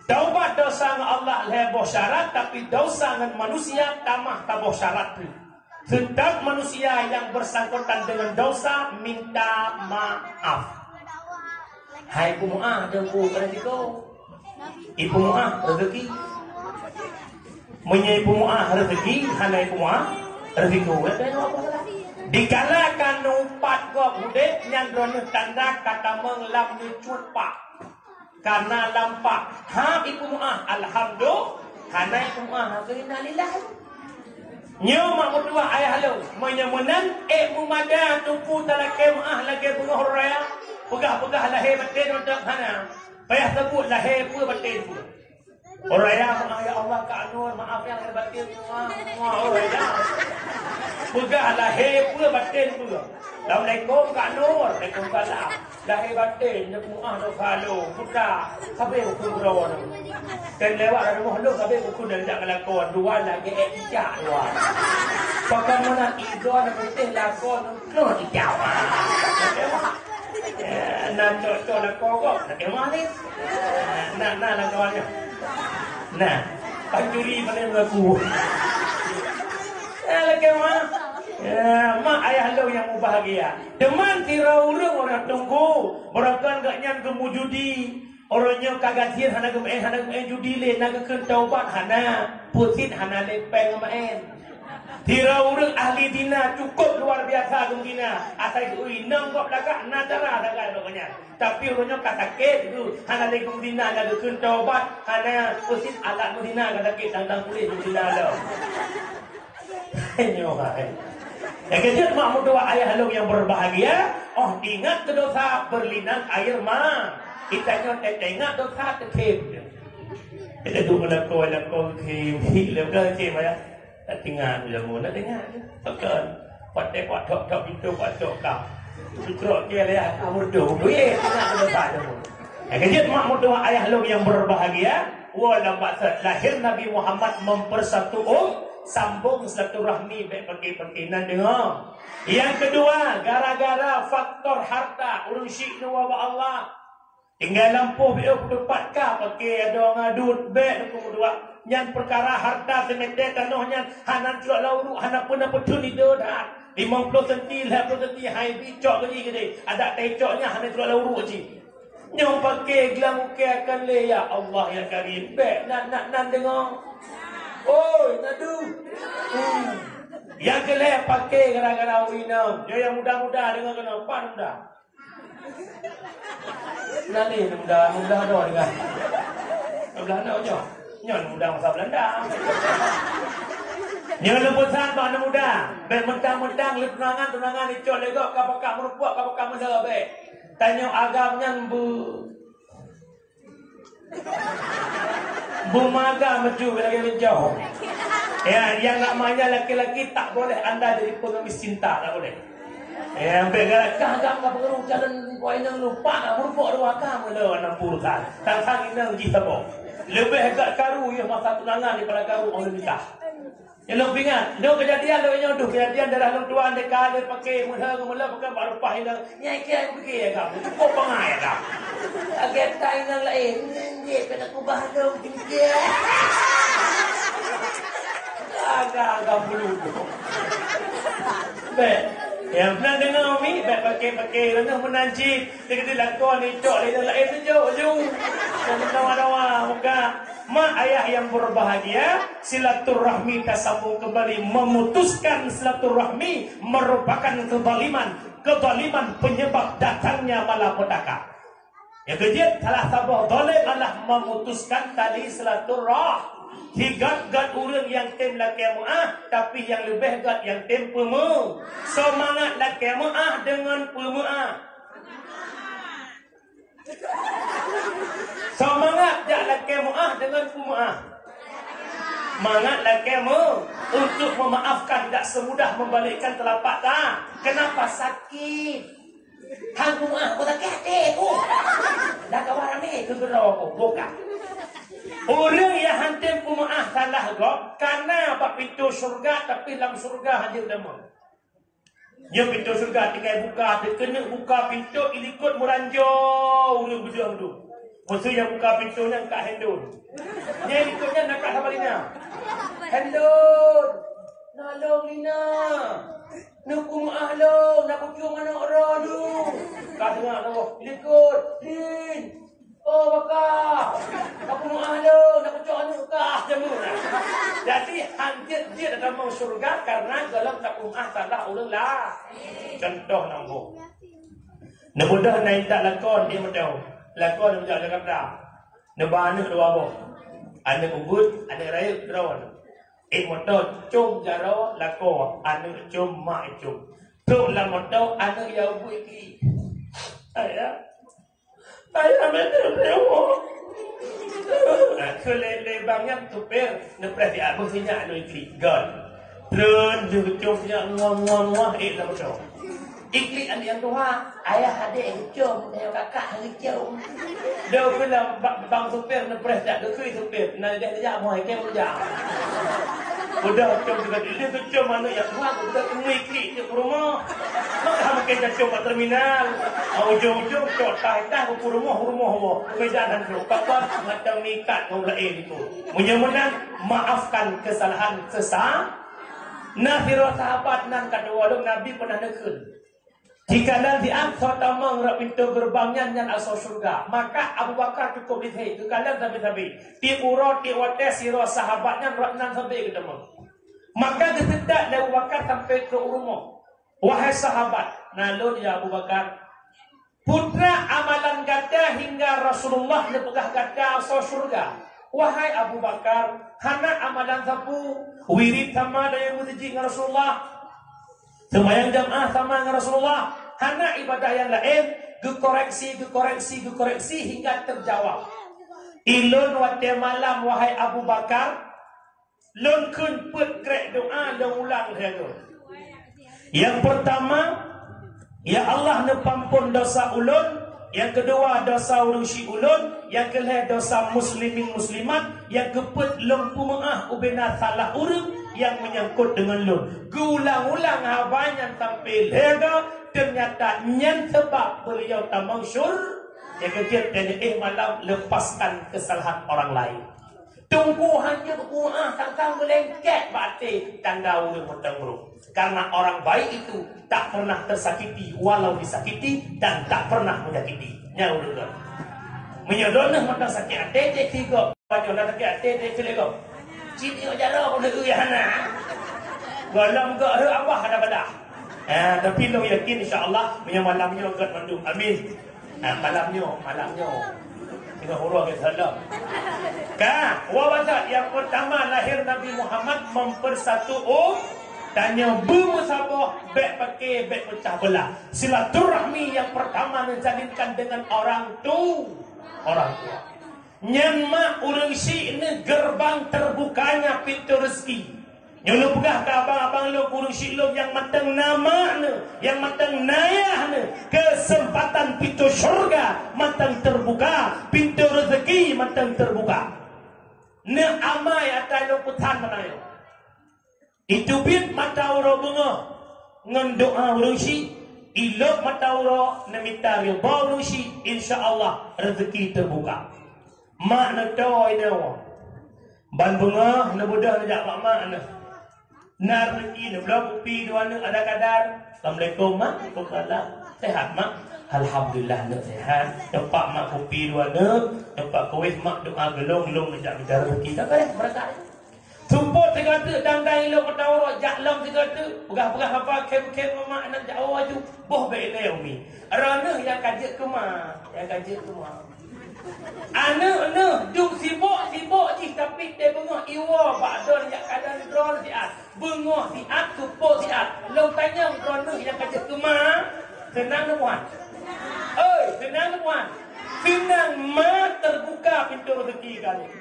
Taubat dosa ngon Allah lhèe boh syarat, tapi dosa ngon manusia tamah saboh syarat pih. Teutap manusia nyang bersangkutan deungon dosa minta maaf. Hai peumu'ah, teungku, ka resiko. Ipeumu'ah rezeki. Meunyoe ipeumu'ah rezeki, hana ipeumu'ah reziko. Dikala ka neuupat gob udeb, nyan droeneuh tanda ka tamong lam neucut pak. Karena lam pak, ha ipeumu'ah, alhamdulillah, hana ipeumu'ah, innalillah. Nyoe mak meutuah ayah lôn, meunyoe meunan, ék meumada teungku talakée meu'ah lagée beungoh raya, peugah-peugah lahé batén mantong hana. Payah teupeu lahé peue batén peue. Orang ya, ya Allah, Kak Nur, maaf ya, lahir batin, muah, muah, orang ya. Peugah lahé peue batén peue. Assalamualaikum, Kak Nur. Waalaikumsalam. Lahé batén, nyoe muah, nyoe kalo, buta. Sabé uku beurawa nyoe. Kan lewat lam rumoh lôn, sabé uku dan jak ngelakon. Dua lagée ék cicak, dua. Pakai mana igo, nak putih, lakon, nyoe cicak. Eh, na cok-cok lakoe gob, na keuh manis. Na, na lakoe nyoe. Na, pancuri pandai meulaku. Eh, lakée mah. Eh, mak ayah lôn nyang mubahgia. Teuma sidroe ureueng, ureueng teungku, beurangkat gobnyan geumujudi. Uroe nyoe ka gasien hana geumeu'en, hana geumeu'en judi lé, na geukheun taubat hana, peusit hana lé péng geumeu'en. Sidroe ureueng ahli zina cukôp luar biasa geuzina, asai geu-ui nang gob lagak na dara sagai lom nyan. Tapi uroe nyoe ka sakét geuh, hana lé geuzina, na geukheun taubat hana, peusit alat meuzina ka sakét, tang-tang puléh geuzina lom. Nyoe hai. Nyang keujeuet mak meutuah ayah lôn nyang berbahagia, oh ingat keu dosa berlinang air ma-, kita nyoe teuingat dosa teukhém. Kita tu meulakoe-lakoe khém, hi lé ka khém ya. Tak ingat lé mu, nak ingat. Pakon. Patek kuat tok-tok pintu kuat tok kap. Sutrok dia lé amur tu. Weh, ingat keu dosa tu. Nyang keujeuet mak meutuah ayah lôn nyang berbahagia, woe lam bak lahé Nabi Muhammad mempersatu um-, sambung silaturahmi bèk pake-pake nan deungoe. Nyang keudua, gara-gara faktor harta, ureueng syik neuwoe bak Allah. Tinggai lampôh beu teumpat ka pake adoe ngadut bèk neupeudua. Nyan peukara harta seumete tanoh nyan hana culok lam uruek, hana peue na peutheun ide that. Limong ploh senti, lhèe ploh senti, hai bi cok geuji geude. Adak tai cok nyan hana culok lam uruek cit. Nyoe pake glang ukèe akan lé, ya Allah ya Karim. Bèk na, na, nan deungoe. Oi, nadu. Hmm. Nyang keulhèe pake gara-gara ureueng inong. Nyoe nyang muda-muda deungoe keunoe, pan muda. Naleh aneuk muda, aneuk muda ada dengan. Aneuk muda ada nyoe. Nyoe aneuk muda masa Belanda. Nyoe lôn peusan bak aneuk muda. Bèk mentang-mentang lé tunangan, tunangan icok lé gob ka pakat meurumpok, ka pakat meudoe bèk. Tanyoe agam nyan bu-, Bumaga meucue lagèe meucue. Ya, yang namanya laki-laki tak boleh anda jadi pengemis cinta, tak boleh. Ya, sampai gara-gara agam ka pengaruh jalan poinang lupa nak meurupok dua agam le anak puluh tahun. Tang-tang inong jih saboh. Lebih agak karu ya masa tunangan daripada karu orang nikah. Nyoe lôn peuingat, nyoe keujadian lôn ingat dum, keujadian daerah lôn tuan deka lé paké meuheueng meuleueng paké bak rumpah inong. Nyan kira pike ya kamu, cukup bangai ya kamu. Lagèe tai inong laén, nyan jih kena kubah lôn tinggi. Agak-agak bulu tu. Bèk. Ya, pernah dengar umi, bèk paké-paké, pernah menanjik. Jadi lakon ni cok lain lain tu jauh ju. Dan dawa-dawa muka. Mak ayah yang berbahagia, silaturahmi tersambung kembali, memutuskan silaturahmi merupakan kezaliman, kezaliman penyebab datangnya malapetaka. Ya kejit salah saboh zalim adalah memutuskan tali silaturah. Higat-gat ureueng yang tem lakèe meuah, tapi yang leubeh gat yang tem peumeuah. Semangat lakèe meuah dengan peumeuah. Semangat jak lakèe meuah dengan peumeuah. Mangat lakèe meu untuk memaafkan, tidak semudah membalikkan telapak tangan. Kenapa sakit? Hang peumeuah, kau sakit hati aku. Dah kawan ramai ke gero aku, bukan. Orang yang hantem peumeuah salah gob, karena bak pintu syurga, tapi lam syurga hanya damai. Nyoe pintoe syeuruga tinggai buka, teukeuneuek buka pintoe, ilikot meuranjo ureueng beudôh-beudôh. Meuseu nyang buka pintoe nyan Kak Hendon. Nyang ilikot nyan na Kak Sabrina. "Hendon, na lôn Lina. Neupeumaáh lôn, na kucue manok droe lôn." Ka deungoe, ilikot, "Lin." "Oh, baka! Aku meu'ah lôn, aku cok aneuk kah jameun." Jadi, han jeuet-jeuet tamong syeuruga karena gohlom tapeumaáh salah ureueng laén. Contoh nyang boh. Neubeudôh na intat lakoe di moto. Lakoe neujak Jakarta. Neuba aneuk dua boh. Aneuk ubit, aneuk rayeuk droe. Ék moto com jaroe lakoe, aneuk com mak com. Trok lam moto, aneuk nyang ubit klik. Ayah. Ayah, mantap, ya Allah. Nah, keu lé, lé bang nyan supir, neupreh di abeuh sinyak lôn iklik. Gon. Treun, jeuet geucom sinyak, muah, muah, muah, ék lam moto. Iklik aneuk nyang tuha, ayah adék geucom, ayah kakak geucom. Deuh keu lam ba-, bang supir neupreh jak geukheun supir, na idéh jak moh, ikém jak. Udah com juga, idéh geucom aneuk nyang tuha, udah teumui iklik. Di rumoh. Maka mungkin tacok bak terminal. Ah, ujong-ujong cok tah-tah u rumoh, u rumoh woe. Medan han trok. Pakon macam mikat ngon laén itu. Meunyoe meunan, maafkan kesalahan sesa-, Nah, sidroe sahabat nan ka tuwoe lom Nabi peunah neukheun. Dikalan siat soe tamong rot pintoe geureubang nyan, nyan asoe syeuruga. Maka Abu Bakar cukup disé, geukalan sabe-sabe. Tiep uroe, tiep watèe sidroe sahabat nyan rot nan sabe geutamong. Maka geuseutôt lé Abu Bakar sampoe trok u rumoh. "Wahai sahabat," "Na lôn, ya Abu Bakar." "Peue treuk amalan gata hingga Rasulullah neupeugah gata asoe syeuruga?" "Wahai Abu Bakar, hana amalan sapeue, wirid sama dan nyang meuseujid ngon Rasulullah. Seumayang jamaah sama ngon Rasulullah, hana ibadah nyang laén, geukoreksi, geukoreksi, geukoreksi hingga teujawab. Ulôn watèe malam, wahai Abu Bakar, lôn kheun peuet krek doa lôn ulang lhèe goe. Nyang peurtama, ya Allah, neupeuampôn dosa ulôn. Nyang keudua, dosa ureueng syik ulôn. Nyang keulhèe, dosa muslimin muslimat. Nyang keupeuet, lôn peumeu'ah ubena salah ureueng nyang meunyangkot deungon lôn." Geuulang-ulang haba nyan sampoe lhèe goe, teunyata nyan seubab beuliau tamong syur-, nyang keujeuet dan éh malam lepaskan kesalahan orang lain. Teungku hana beukuah tangkang beulengket bak até tanda ureueng meuteumuruk. Karena orang baik itu tak pernah tersakiti walau disakiti dan tak pernah menyakiti. Nyan ureueng geuh. Meunyoe droeneuh mantong sakét até, cit sigoe, pajoh na sakét até, cit sigoe. Cit nyoe jaroe pun leueu hana. Gohlom geuh hana abah hana badah. Ha, tapi lôn yakin, insya Allah, meunyoe malam nyoe gét mandum. Amin. Ha, malam nyoe, malam nyoe. Tengah uroe ke salam. Ka, wa basa, yang pertama lahir Nabi Muhammad mempersatu um-, tanyoe beumeusaboh, bék paké, bék pecah belah. Silaturahmi yang pertama menjalinkan dengan orang tu, orang tua. Nyan mak ureuëng syiek neu gerbang terbukanya pintu rezeki. Nyoe lôn peugah keu abang-abang lôn, ureuëng syiek lôn nyang mantong na mak neu, nyang mantong na yah neu, keuseumpatan pintu syeuruga mantong teubuka, pintu reuzeki mantong teubuka. Neu amai ata lôn peusan meunayoe. Iteubiet mata uroe beungoh ngon doa ureuëng syiek, ilop mata uroe neumita ridha ureuëng syiek, insya Allah reuzeki teubuka. Mak neutoe inoe. Ban beungoh neubeudôh neujak bak mak neuh. Na reuzeki neubloe kupi dua neuk ada-kadar. Assalamualaikum, Mak. Waalaikumsalam. Sehat, Mak? Alhamdulillah, neuk sehat. Neupak mak kupi dua neuk, neupak kueh mak doa geulong-geulong neujak mita reuzeki. Ka beres, beureukat. Seupôt sigoe teuk dang-dang ilong mata uroe, jak lom sigoe teuk, peugah-peugah haba khém-khém ngon mak, aneuk jak woe aju, boh bék ilée umi. Droeneuh nyang ka jeuet keu ma, nyang ka jeuet keu ma. Aneuk neuh duek sibok-sibok jih, tapi teubeungoh iwoe bak droeneuh jak kadang droeneuh siat. Beungoh siat, seupôt siat. Lôn tanyong droeneuh nyang ka jeuet keu ma, seunang neuh, Puhan? Oi, seunang neuh, Puhan? Seunang ma teubuka pintoe reuzeki keu aneuk.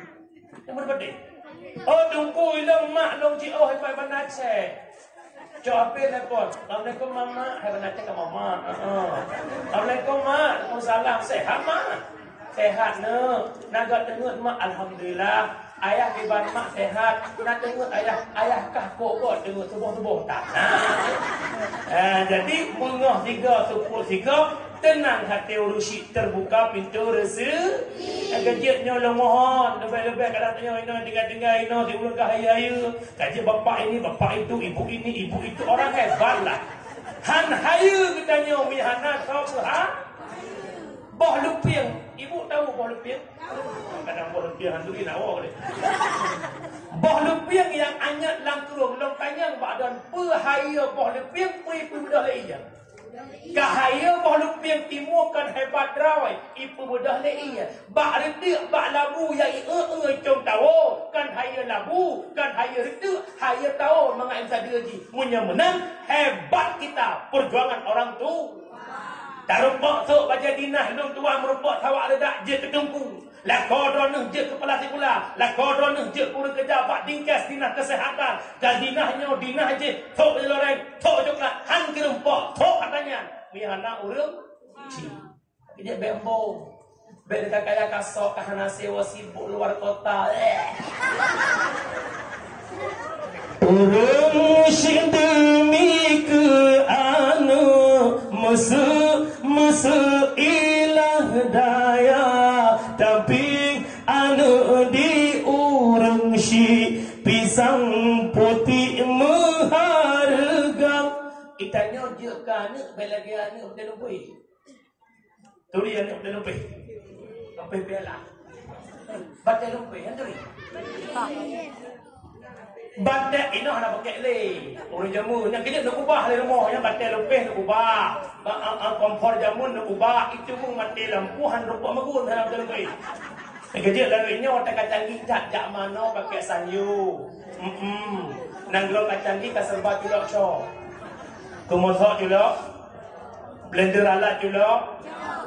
Nyang beudeh. Oh, teungku ilong mak lôn jiôh i Banda Aceh. Cok api telepon. Assalamualaikum, Mama. Hai Banda Aceh ka Mama. Heeh. Assalamualaikum, Mak. Waalaikumsalam. Sehat, Mak? Sehat, Neuk. Na göt teungeut, Mak? Alhamdulillah. Ayah kiban Mak sehat. Na teungeut ayah. Ayah kah kok-kok teungeut tuboh-tuboh tanah. Ah, jadi beungoh sigoe, seupôt sigoe, Teunang até ureuëng syiek teubuka pintoe reuzeki. Nyang keujeuet nyoe lôn mohon, leubeh-leubeh kadang tanyoe inoe tinggai-tinggai inoe si ureuëng ka hayeue-hayeue. Ka jeuet bapak ini, bapak itu, ibu ini, ibu itu, orang hebat lah. Han hayeue geutanyoe meuhana soe peuha. Boh lupieng, ibu tahu boh lupieng? Kadang boh lupieng han turi na woe deh. Boh lupieng nyang anyat lam krueng, lôn tanyong bak droen, peue hayeue boh lupieng, peue ipeubeudoh lé ie? Ka hayeue boh lupieng timu kon hebat droe, ipeubeudoh lé ie. Bak reudeuek, bak labu nyang ieu-eu com tawo, kon hayeue labu, kon hayeue reudeuek, hayeue tawo mangat sadeue jih. Meunyoe meunan, hebat kita, perjuangan orang tu. Tarumpok sôk bajée dinah lôn tuan meurumpok sawak reudak jeuet keu teungku. Lakoe droeneuh jeuet keu pala sikula, lakoe droeneuh jeuet keu ureuëng keureuja bak dinkes dinah keuseuhatan. Dan dinah nyoe dinah jih, thok loreng, thok coklat, han keurumpok, thok ata nyan. Meuhana ureuëng cit. Jeuet bék embong. Bék teuka kaya kasok ka hana sewa sibuk luar kota. Eh. Ureuëng syiek deumi keu aneuk, meuseu-meuseu ilah daya, tapi aneuk di ureuëng syiek pisang putéh meuhareuga. Geutanyoe jeuet keu aneuk, bèk lagèe aneuk beutôi lumpéh. Turi aneuk batèe lumpéh. Lumpéh piala. Batèe lumpéh, han turi. Batèe inoe hana pakèk lé. Ureuëng jameun nyang keujeuet neukubah lé rumoh, nyang batèe lumpéh neukubah. Ba, a, a, kompor jameun neukubah, itu pun maté lampu han rumpok magun hana batèe lumpéh. Nyang keujeuet lalu nyoe ka canggih that, jak manoe pakèk sanyo. Mm-mm. Nanggroe ka canggih ka serba culok cok. Keumosok culok. Blender alat culok.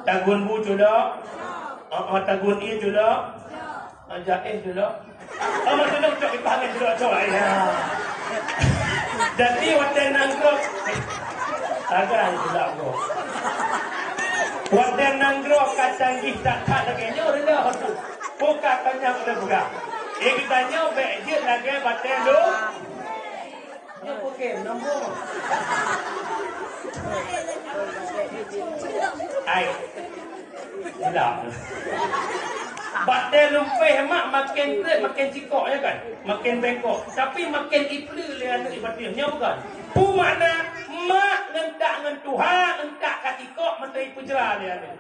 Tagun bu culok. Ah, ah, tagun ie culok. Ah, jaéh culok. Ah, maksud tu cok ipangan culok cok. Ya. Jadi watèe nanggroe. Agak culok bu. Watèe nanggroe ka canggih that-that lagèe nyoe reudah tu. Buka tanyong udah buka. Eh, geutanyoe bèk jeuet lagèe batèe lu. Nyoe pukém, nombor. Ai. Silap. Batèe lumpéh mak makin kreuet, makin cikok, ya kan? Makin bengkok. Tapi makin ipeuleueh lé aneuk ibatéh. Nyoe bukan. Peue makna mak ngon tak ngon tuha, ngon tak ka cikok, mantong ipeujra lé aneuk.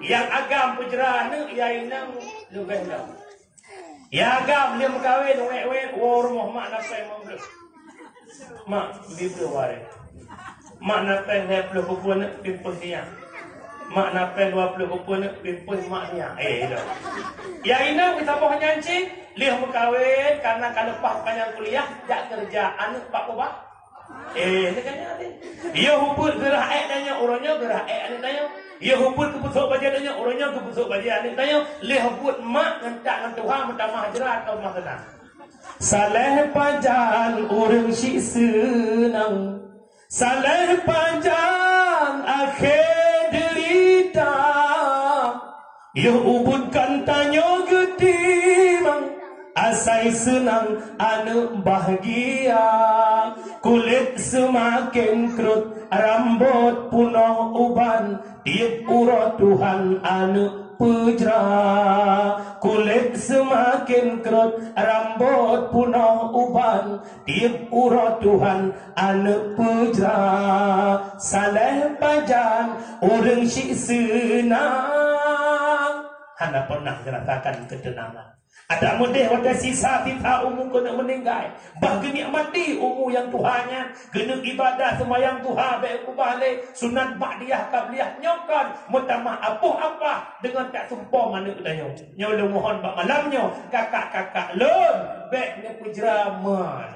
Nyang agam peujra aneuk, ya inong leubeh lom. Ya agam lheueh meukawen, wék-wék, woe rumoh mak na pèng limong ploh. Mak, bri ploh waréh. Mak na péng lhèe ploh bukon, pimpôh nia. Mak na péng dua ploh bukon, pimpôh mak nia. Eh, dah. Ya ina meusaboh nyan cit, lheuh meukawen, karena ka leupah panyang kuliah, jak keureuja, aneuk bak ubah. Eh, ni kan nyan. Ya ubit geurah ék tanyoe, uroe nyoe geurah ék aneuk tanyoe. Ya ubit keupeusok bajèe tanyoe, uroe nyoe keupeusok bajèe aneuk tanyoe. Lheuh ubit mak ngon tak ngon tuha meutamah jrat atau meutamah seunang. Saléh pajan ureueng syiek seunang. Saléh pajan akhé deurita. Yoh ubit kan tanyoe geutimang, asai seunang aneuk bahgia. Kulét seumaken krot, rambot punoh uban, tiep uroe Tuhan aneuk peujra. Kulét seumaken krot, rambot punoh uban, tiep uroe Tuhan aneuk peujra. Saléh pajan ureueng syiek seunang. Hana pernah ngerasakan ketenangan. Adak meudeh watèe sisa-sisa umu keuneuk meuninggai. Bah geunikmati umu nyang tuha nyan, geuneuk ibadah seumayang duha bèk ubah lé, sunat ba'diyah qabliyah nyoe kon meutamah apoh apah deungon tak sumpom aneuk tanyoe. Nyoe lôn mohon bak malam nyoe, kakak-kakak lôn, bèk neupeujra ma.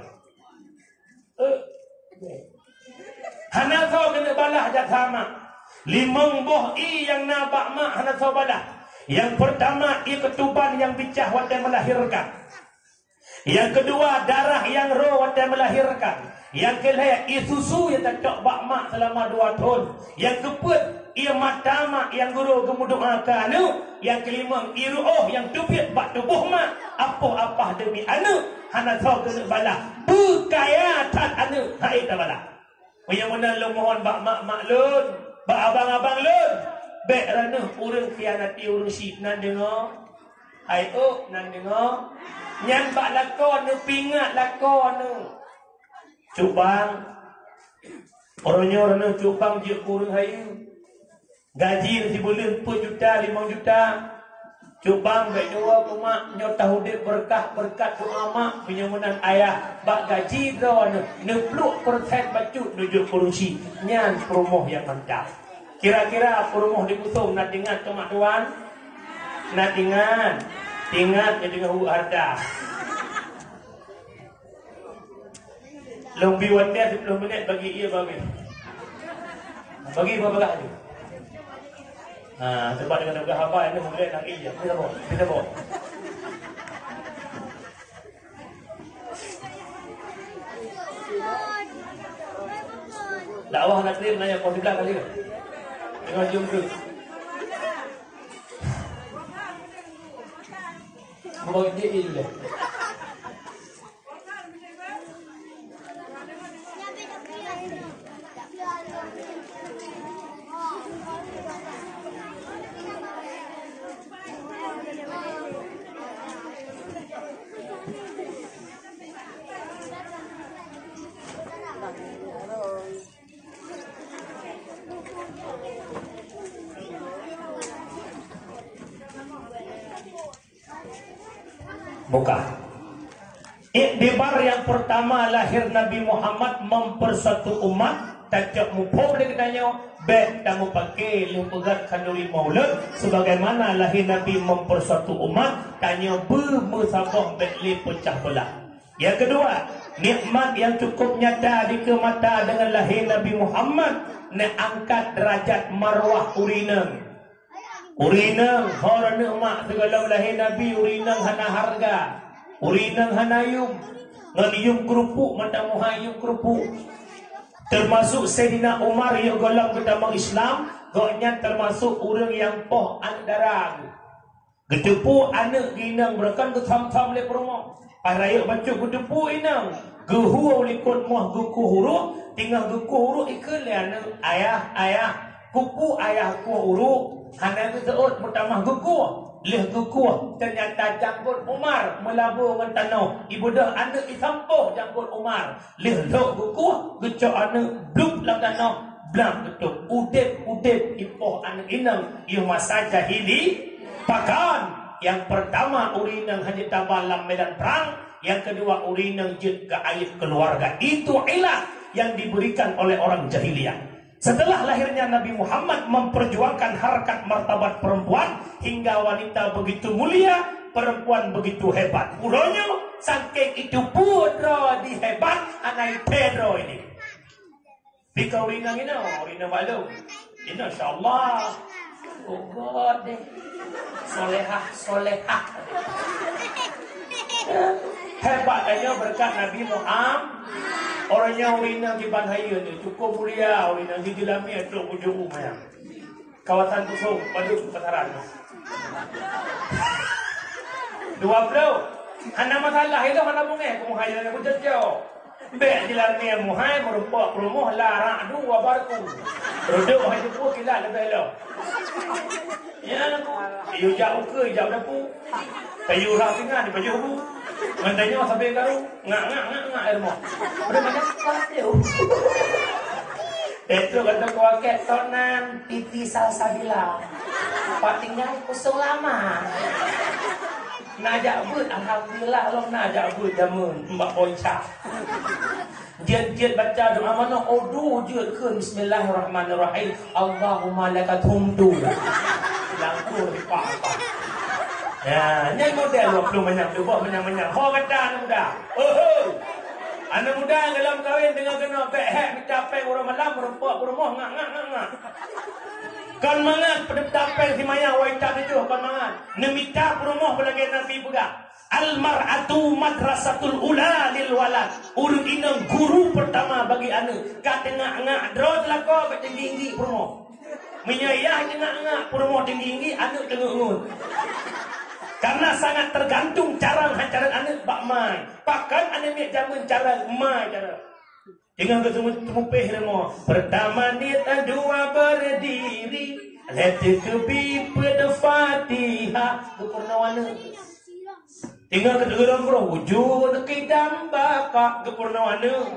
Eh, hana soe keuneuk balah jasa mak. Limong boh ié nyang na bak mak hana soe balah. Nyang peurtama, ié keutuban nyang bicah watèe meulahirkan. Nyang keudua, darah nyang ro watèe meulahirkan. Nyang keulhèe, ié susu nyang tacok bak mak seulama dua thon. Nyang keupeuet, ié mata mak nyang geuroe geumeudoa keu aneuk. Nyang keulimong, ié ru'oh nyang teubiet bak tuboh mak, apoh apah deumi aneuk, hana soe keuneuk balah. Beukaya that aneuk, hai tabalah. Meunyoe meunan lôn mohon bak mak-mak lôn, bak abang-abang lôn, bèk raneuk ureueng khianati ureueng syiek, nan deungoe. Hai ôk, nan deungoe. Nyan bak lakoe neupeue ingat lakoe neuh. Cubang. Uroe nyoe raneuk cubang jeuet keu ureueng hayeue. Gaji sibuleuen peuet juta, limong juta. Cubang bèk deungoe keu mak, nyoe taudép beureukat, beureukat doa mak, meunyoe meunan ayah, bak gaji droeneuh, neupluek persen bacut neujok keu ureueng syiek. Nyan peurumoh nyang mantap. Kira-kira peurumoh di Busong na teuingat keu mak tuan? Na teuingat? Teuingat nyoe deungon hareuta. Lôn bi watèe siplôh minèt bagi ié babeh. Bagi babah laju. Ha, sebab dengan babah haba ini mulai nak ié. Kita bawa, kita bawa. Dakwah nak terima nanya kau sebelah kali. Dengan jumpa. Bawa dia ié dulu. Buka. Iktibar nyang peurtama lahé Nabi Muhammad mempersatu umat, tacok muphom lé geutanyoe, bèk tameupaké lheuh peugöt khanduri maulud, sebagaimana lahé Nabi mempersatu umat, tanyoe beumeusaboh bèk lé peucah beulah. Nyang keudua, nikmat nyang cukup nyata dikeue mata deungon lahé Nabi Muhammad, neuangkat deurajat marwah ureueng inong. Ureueng inong, ho raneuk mak sigohlom lahé Nabi, ureueng inong hana hareuga. Ureueng inong hana yum. Ngon yum keureupuk, mata muha yum keureupuk. Teumasuk Saidina Umar, yoh gohlom geutamong Islam, gobnyan teumasuk ureueng nyang poh aneuk dara geuh. Geuteupeue aneuk geuh inong beureukan geusam-sam lé peurumoh. Pas rayeuk bacut geuteupeue inong, geuhue u likot moh geukueh uruek, teungoh geukueh uruek ikheun lé aneuk, "Ayah, ayah, keupeue ayah kueh uruek?" Hana geuseuôt meutamah geukueh. Lheueh geukueh, teunyata janggot Umar meulabô ngon tanoh, ibeudôh aneuk isampôh janggot Umar. Lheueh lhok geukueh, geucok aneuk blub lam tanoh, blang geutôp. Udép-udép ipoh aneuk inong, yoh masa jahili. Pakon? Nyang peurtama, ureueng inong hana taba lam medan prang. Nyang keudua, ureueng inong jeuet geuaéb keuluwarga. Itu ilah. yang diberikan oleh orang jahiliyah. Setelah lahirnya Nabi Muhammad memperjuangkan harkat martabat perempuan hingga wanita begitu mulia, perempuan begitu hebat. Uroe nyoe, saking itu pue droe di hebat, anai pue droe ini. Bika ureueng inong, ureueng inong maklum. Inong, insyaallah. Oh, God deh. Solehah, solehah. Hebat tanyoe berkat Nabi Muhammad. Uroe nyoe ureueng inong kiban hayeue ni, cukup mulia ureueng inong, di jeulamé trok bujur umé. Kawasan Kusong, Padum, Pasaran. Dua ploh. Hana masalah, ilong hana beungéh, kumuhai lagèe kujeuet jaweueb. Bèk jilamé muhai, meurumpok peurumoh, la ra'du wa barqu. Reudôk hai teupeu kilat leubeh lom. Ya, yue jak ukeue, jak dapu. Kayu rah singa dipajoh bu. Ngon tanyoe sabe karu, ngak, ngak, ngak, ngak, air moh. Udah banyak kuat dia. Itu kata kuaket tonan, pipi salsabila. Pak tinggai kusong lama. Na jak beuet, alhamdulillah, lom na jak beuet jameun, mbak Ponca. Jeuet-jeuet baca doa manoe, odu jeuet kheun, "Bismillahirrahmanirrahim. Allahumma laka tumtu." Langkue dipak-pak. Ya, nyan model dua ploh manyam, dua boh manyam-manyam. Ho gata aneuk muda. Oho. Aneuk muda dalam kawin teungoh keunoe, bèk hèk mita péng uroe malam, meurumpok peurumoh, ngak, ngak, ngak, ngak. Kon mangat peudeuh tapéng si maya wai that tujoh, kon mangat. Neumita peurumoh beulagèe Nabi peugah, "Al-mar'atu madrasatul ula lil walad." Ureueng inong guru pertama bagi aneuk. Ka teungak-ngak droe teulako, bèk teunggi-inggi peurumoh. Meunyoe yah teungak-ngak peurumoh teunggi-inggi, aneuk teungeut-ngeut. Karena sangat tergantung carang han carang aneuk bak mai. Pakon aneuk miet jameun carang mai carang. Teungoh geuteumupéh rumoh, pertama niet, dua berdiri, lhèe teukeubi peuet Fatihah, geupeurunoe aneuk. Teungoh geuteumupéh rumoh, wujud, qidam, baqa, geupeurunoe aneuk.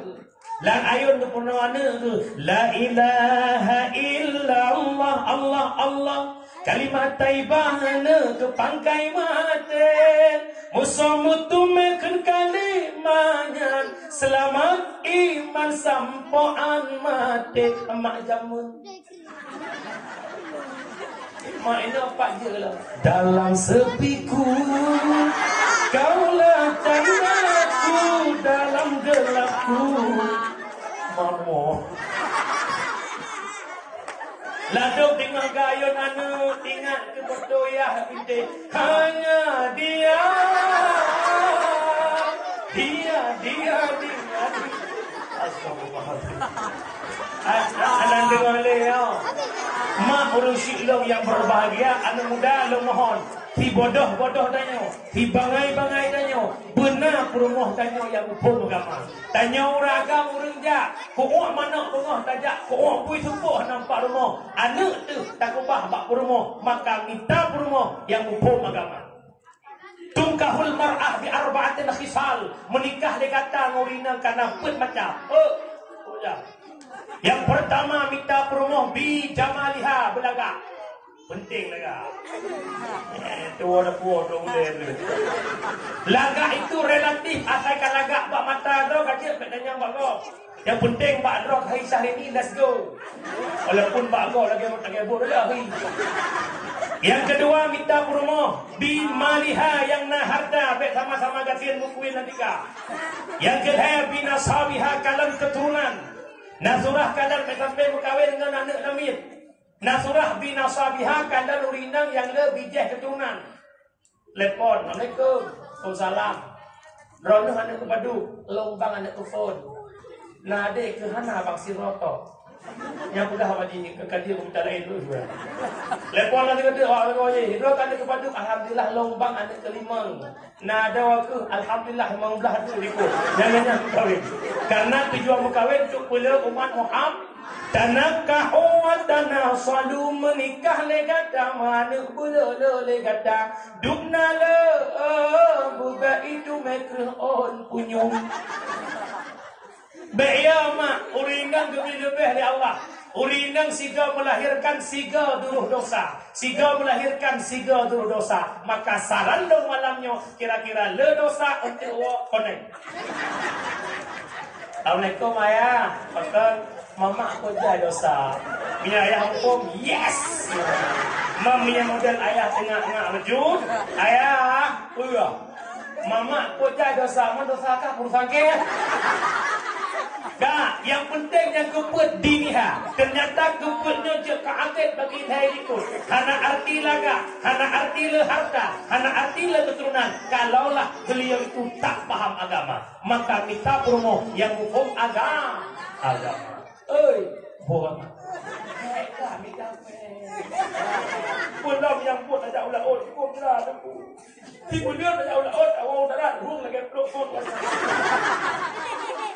Lam ayôn geupeurunoe aneuk, la ilaha illallah, Allah, Allah. Kalimah thaibah na keu pangkai maté. Musoh meuteumé kheun kalimah nyan, seulamat iman sampoe án maté. Mak jameun. Mak inoe pat jeuet lah. Dalam sepiku, kaulah candaku dalam gelapku. Mamo. Ladôm teungoh geuayôn aneuk, ingat keu beutôi yah bintéh. Hanya dia, dia, dia, dia, dia. Astagfirullahaladzim. An-, an-, aneuk deungoe lé, ya. Mak ureueng syik lôn nyang berbahagia, aneuk muda lôn mohon. Sibodoh-bodoh tanyoe, sibangai-bangai tanyoe, beuna peurumoh tanyoe nyang muphom agama. Tanyoe ureueng agam ureueng jak, keu'uek manok beungoh tajak, keu'uek bui supoh nampak rumoh. Aneuk teuh takeubah bak peurumoh, maka mita peurumoh nyang muphom agama. Tunkahul mar'ah bi arba'atin khisal, meunikah lé gata ngon ureueng inong kana peuet macam. Oh, oh ya. Nyang peurtama mita peurumoh bi jamaliha, beulagak. Penting lagak. Eh, tuwoe dah puwoe dong deh tu. Lagak itu relatif, asai ka lagak bak mata droe ka jeuet bèk tanyong bak gob. Nyang penting bak droe hai Syahrini, let's go. Walaupun bak gob lagèe, lagèe boh lagèe api. Nyang keudua mita peurumoh bi maliha, nyang na harta bèk sama-sama gasien meukuin dan tika. Nyang keulhèe bi nasabiha, kalon keuturonan. Na surah kalon bèk sampai meukawen ngon aneuk namiet. Na surah bi nasabiha, kalon ureueng inong nyang le bijèh keuturonan. Telepon, "Assalamualaikum." "Waalaikumsalam." "Droeneuh aneuk keu padub?" "Lôn bang aneuk keu phon." "Na adé keu hana bang sidroe tok." Nyang peugah awak jih, "Ka dia beuta laén dulu juga." Telepon lagi kata, "Awak lagi awak jih. Droe aneuk keu padub?" "Alhamdulillah, lôn bang aneuk keu limong." Na droe keuh, alhamdulillah, limong blah tu likot. Nyang nyan meukawen. Karena tujuan meukawen untuk peuleueh umat Muhammad. Tanakahu wa tanasalu, meunikah lé gata, meuaneuk beuleu-leu lé gata. Dubna le, bubak itu meukreuh ôn punyueng. Bèk ya mak, ureueng inong geubri leubeh lé Allah. Ureueng inong sigoe meulahirkan sigoe duroh dosa. Sigoe meulahirkan sigoe duroh dosa. Maka saran lôn malam nyoe kira-kira le dosa untuk woe konek. "Assalamualaikum, Ayah." Pakon, "Mamak kujai dosa." Meunyo ayah muphom, "Yes!" Meunyo model ayah teungak-ngak laju, "Ayah, peue?" "Mamak kujai dosa, man dosa kah urusan kah." Dak, nyang penting nyang keupeuet diniha. Ternyata keupeuet nyoe jeuet keu akhé bagi hai likot. Hana arti lagak, hana arti le harta, hana arti le keturunan, kalaulah beliau itu tak paham agama. Maka mita peurumoh nyang muphom aga-, agama. Oi, buet. Hai kami damai. Belom nyang buet tajak u laôt, hukum jeula teungku. Di buleuen tajak u laôt, awak u darat, rhueng lagèe plôk phôn.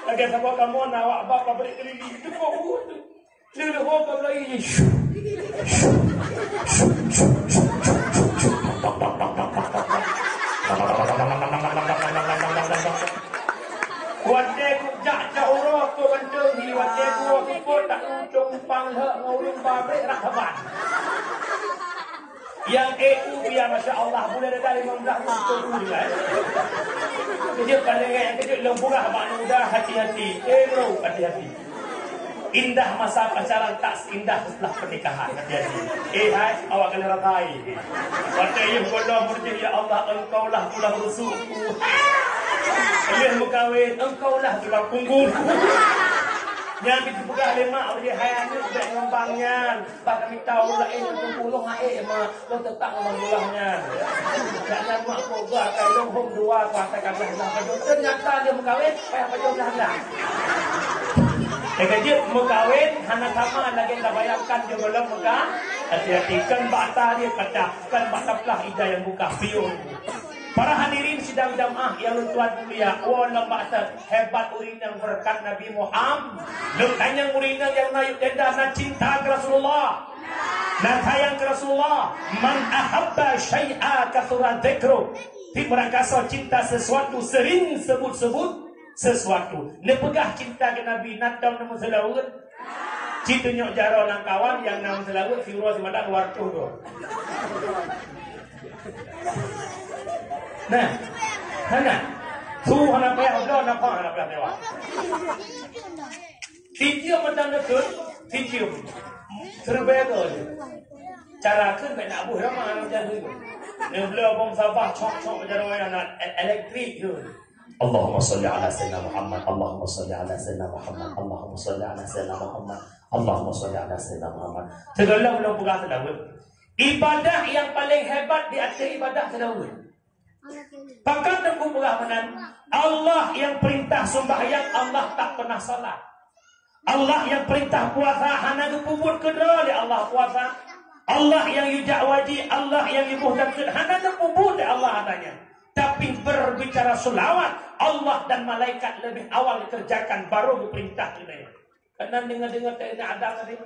Lagèe saboh kamoe na awak bak pabrik keulili, itu kok buet tu. Leuh-leuh ho ka mulai. Watèe kujak jak uroe keu mantong hi, watèe dua kukot tak ucong pang lheueh ngon ureueng pabrik rah ban. Nyang E U biar, masya Allah, buleuen dari lima belas ucong U juga, eh. Keujeuet paléng, eh, keujeuet lom peugah bak aneuk muda, hati-hati. Eh, bro, hati-hati. Indah masa pacaran tak seindah setelah pernikahan. Hati-hati. Eh, hai, awak kena ratai. Watèe yôh gohlom meureujeuet, "Ya Allah, Engkaulah tulang rusukku." Lheueh meukawen, "Engkaulah tulang punggungku." Nyan dipeugah lé mak, "Hai aneuk, bèk ngembang nyan. Bah kami tahu laén nyang teupulông aé, mak." Lôn teutap ngon boh nyan. Jak nyan mak peugah, "Kai lôn hom dua, kuasa ka blah-blah pajoh." Ternyata dia meukawen, payah pajoh blah-blah. Nyang ka jeuet meukawen hana sama lagèe tabayangkan dia gohlom meuka. Hati-hati, kan bak ata dia kaca, kan bak taplah ija nyang buka, piôh. Para hadirin sidang jamaah nyang lôn tuan mulia, woe lom bak ata. Hebat ureueng nyang beureukat Nabi Muhammad. Lôn tanyong ureueng nyang na yub tenda na cinta keu Rasulullah. Na sayang keu Rasulullah. "Man ahabba syai'a katsura dzikru." Tiep meurangkasoe cinta sesuatu, sering sebut-sebut sesuatu. Neupeugah cinta keu Nabi, na tom neumeuseulaweuet? Ci tunyok jaroe lam kawan nyang na meuseulaweuet, siuroe simadan dua ratus dua. Nah, hana. Su hana payah bloe, nafah hana payah sewa. Sicium macam neukheun, sicium. Seureubai tu. Cara kheun bèk nak boh ramah macam tu. Neubloe bom sampah, cok-cok macam orang yang nak e-, elektrik tu. Allahumma salli ala Sayyidina Muhammad, Allahumma salli ala Sayyidina Muhammad, Allahumma salli ala Sayyidina Muhammad, Allahumma salli ala Sayyidina Muhammad. Sigohlom lôn peugah seulaweuet. Ibadah nyang paleng hebat di ateueh ibadah seulaweuet. Pakon teungku peugah meunan? Allah nyang peurintah seumbahyang, Allah tak pernah salah. Allah nyang peurintah puasa, hana geupeubuet keudroe lé Allah puasa. Allah nyang yue jak wajéb, Allah nyang yue boh zakeuet, hana geupeubuet lé Allah hana nyan. Tapi berbicara selawat, Allah dan malaikat lebih awal kerjakan, baru geupeurintah keunoe. Keunan deungoe-deungoe teuingat Adam tadi.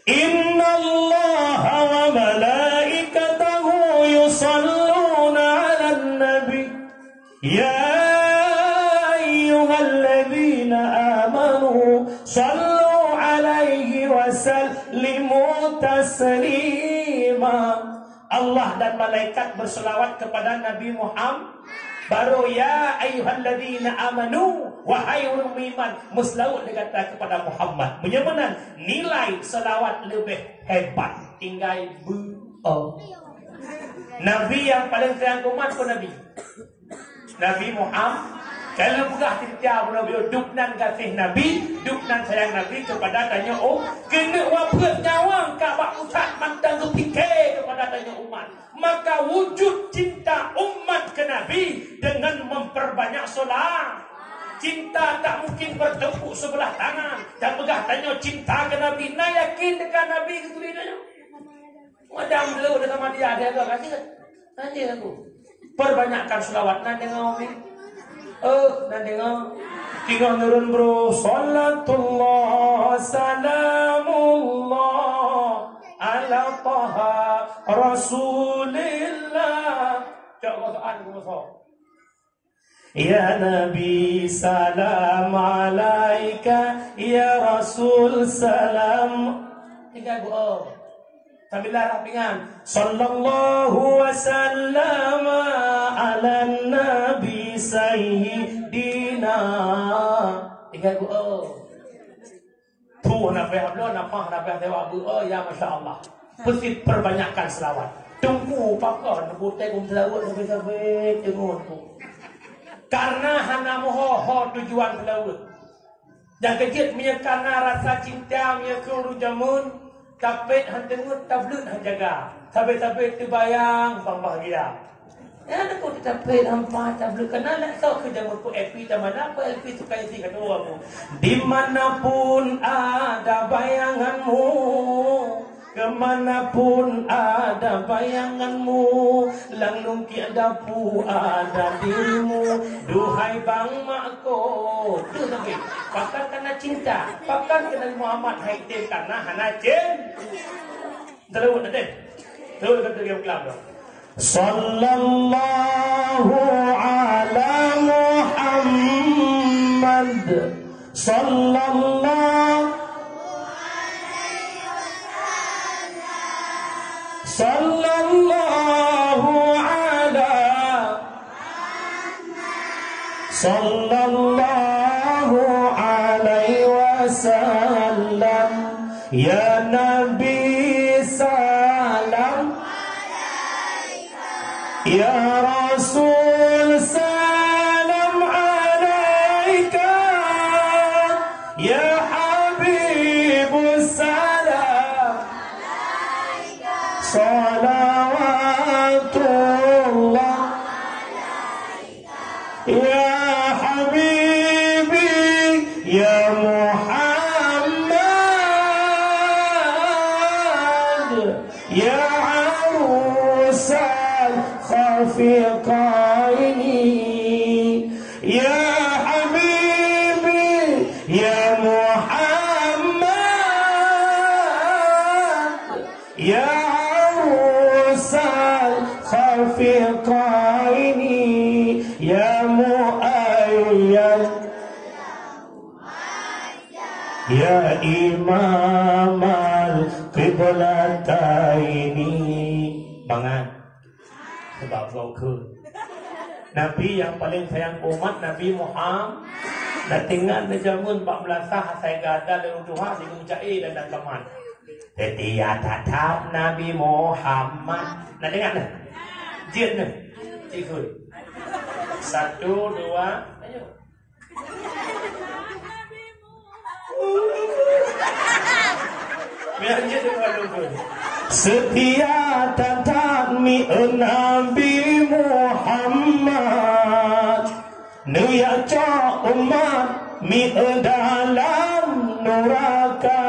"Innallaha wa malaikatahu yusalluna 'alan nabi. Ya ayyuhalladzina amanu sallu 'alaihi wa sallimu taslima." Allah dan malaikat berselawat kepada Nabi Muhammad. Baru, "Ya ayyuhalladzina amanu," wahai ureueng beriman, meuseulaweuet lé gata kepada Muhammad. Meunyoe meunan, nilai selawat leubeh hebat. Tinggai beu-, oh. Nabi nyang paleng sayang keu umat peue Nabi? Nabi Muhammad. Kalau peugah seutia bunoe biyeu, dub nan gaséh Nabi, dub nan sayang Nabi kepada tanyoe um-, keuneuk wafeuet nyawöng ka bak pusat mantong geupike kepada tanyoe umat. Maka wujud cinta umat ke Nabi dengan memperbanyak solat. Cinta tak mungkin bertepuk sebelah tangan. Dan peugah tanyoe cinta ke Nabi, na yakin dekat Nabi geuturi tanyoe? Madam dulu dekat Madiyah dia tu kasih. Tanya aku. Perbanyakkan selawat. Nan dengar, Umi? Eh, nan dengar. Tinggal nurun, bro. Salatullah, salamullah, ala Taha Rasulillah. Cok kosong, kosong. Ya Nabi, salam alaika, ya Rasul, salam. Tinggal bu-, oh. Sambil larang pinggan. Sallallahu wasallam ala Nabi Sayyidina. Bu, oh. Tuh hana payah bloe, nafah hana payah sewa, Bu, oh, ya, masya Allah. Peusi perbanyakkan selawat. Teungku pakon, Teungku teuka selawat sabe-sabe, teungoh, Bu. Karena hana meuho-ho tujuan selawat. Nyang keujeuet, meunyoe kana rasa cinta, meunyoe keu ureueng jameun, tapet han teungeut, tableuet han jaga. Sabe-sabe teubayang bang bahgia. Ya, aku tapet hampa tableuet, kana nak sok keu jameun ku Epi tamana, apa Epi suka isi kata aku. Di mana pun ada bayanganmu, ke mana pun ada bayanganmu, lam lungkiek dapu ada dirimu. Duhai bang mak ko, tu sakit. Pakon kana cinta, pakon keu Nabi Muhammad hai tem kana hana cinta. Terus nanti. Terus kata dia kelam tu. Sallallahu ala Muhammad. Sallallahu, sallallahu ala, sallallahu alaihi wasallam. Ya Nabi salam, ya Rasul salam alaika, ya Habibus salam, salawatullah. Ya habibi, ya Muhammad, ya arusal khafiqaini, ya habibi, ya Muhammad, ya arusal khafiqaini, ya muayyan, ya imamal qiblataini. Bangat. Sebab gokheun. Nabi nyang paleng sayang umat, Nabi Muhammad. Dan tinggai di jameun bak meulasah asai gata dan tuha di Gunung Cae dan, dan teman. Setia tatap Nabi Muhammad. Nah, dengar dah. Jeuet dah. Ikut. Satu, dua, ayo. Biar jeuet dua dulu. Setia tatap mi Nabi Muhammad. Neujak cok umat mieu dalam nuraka,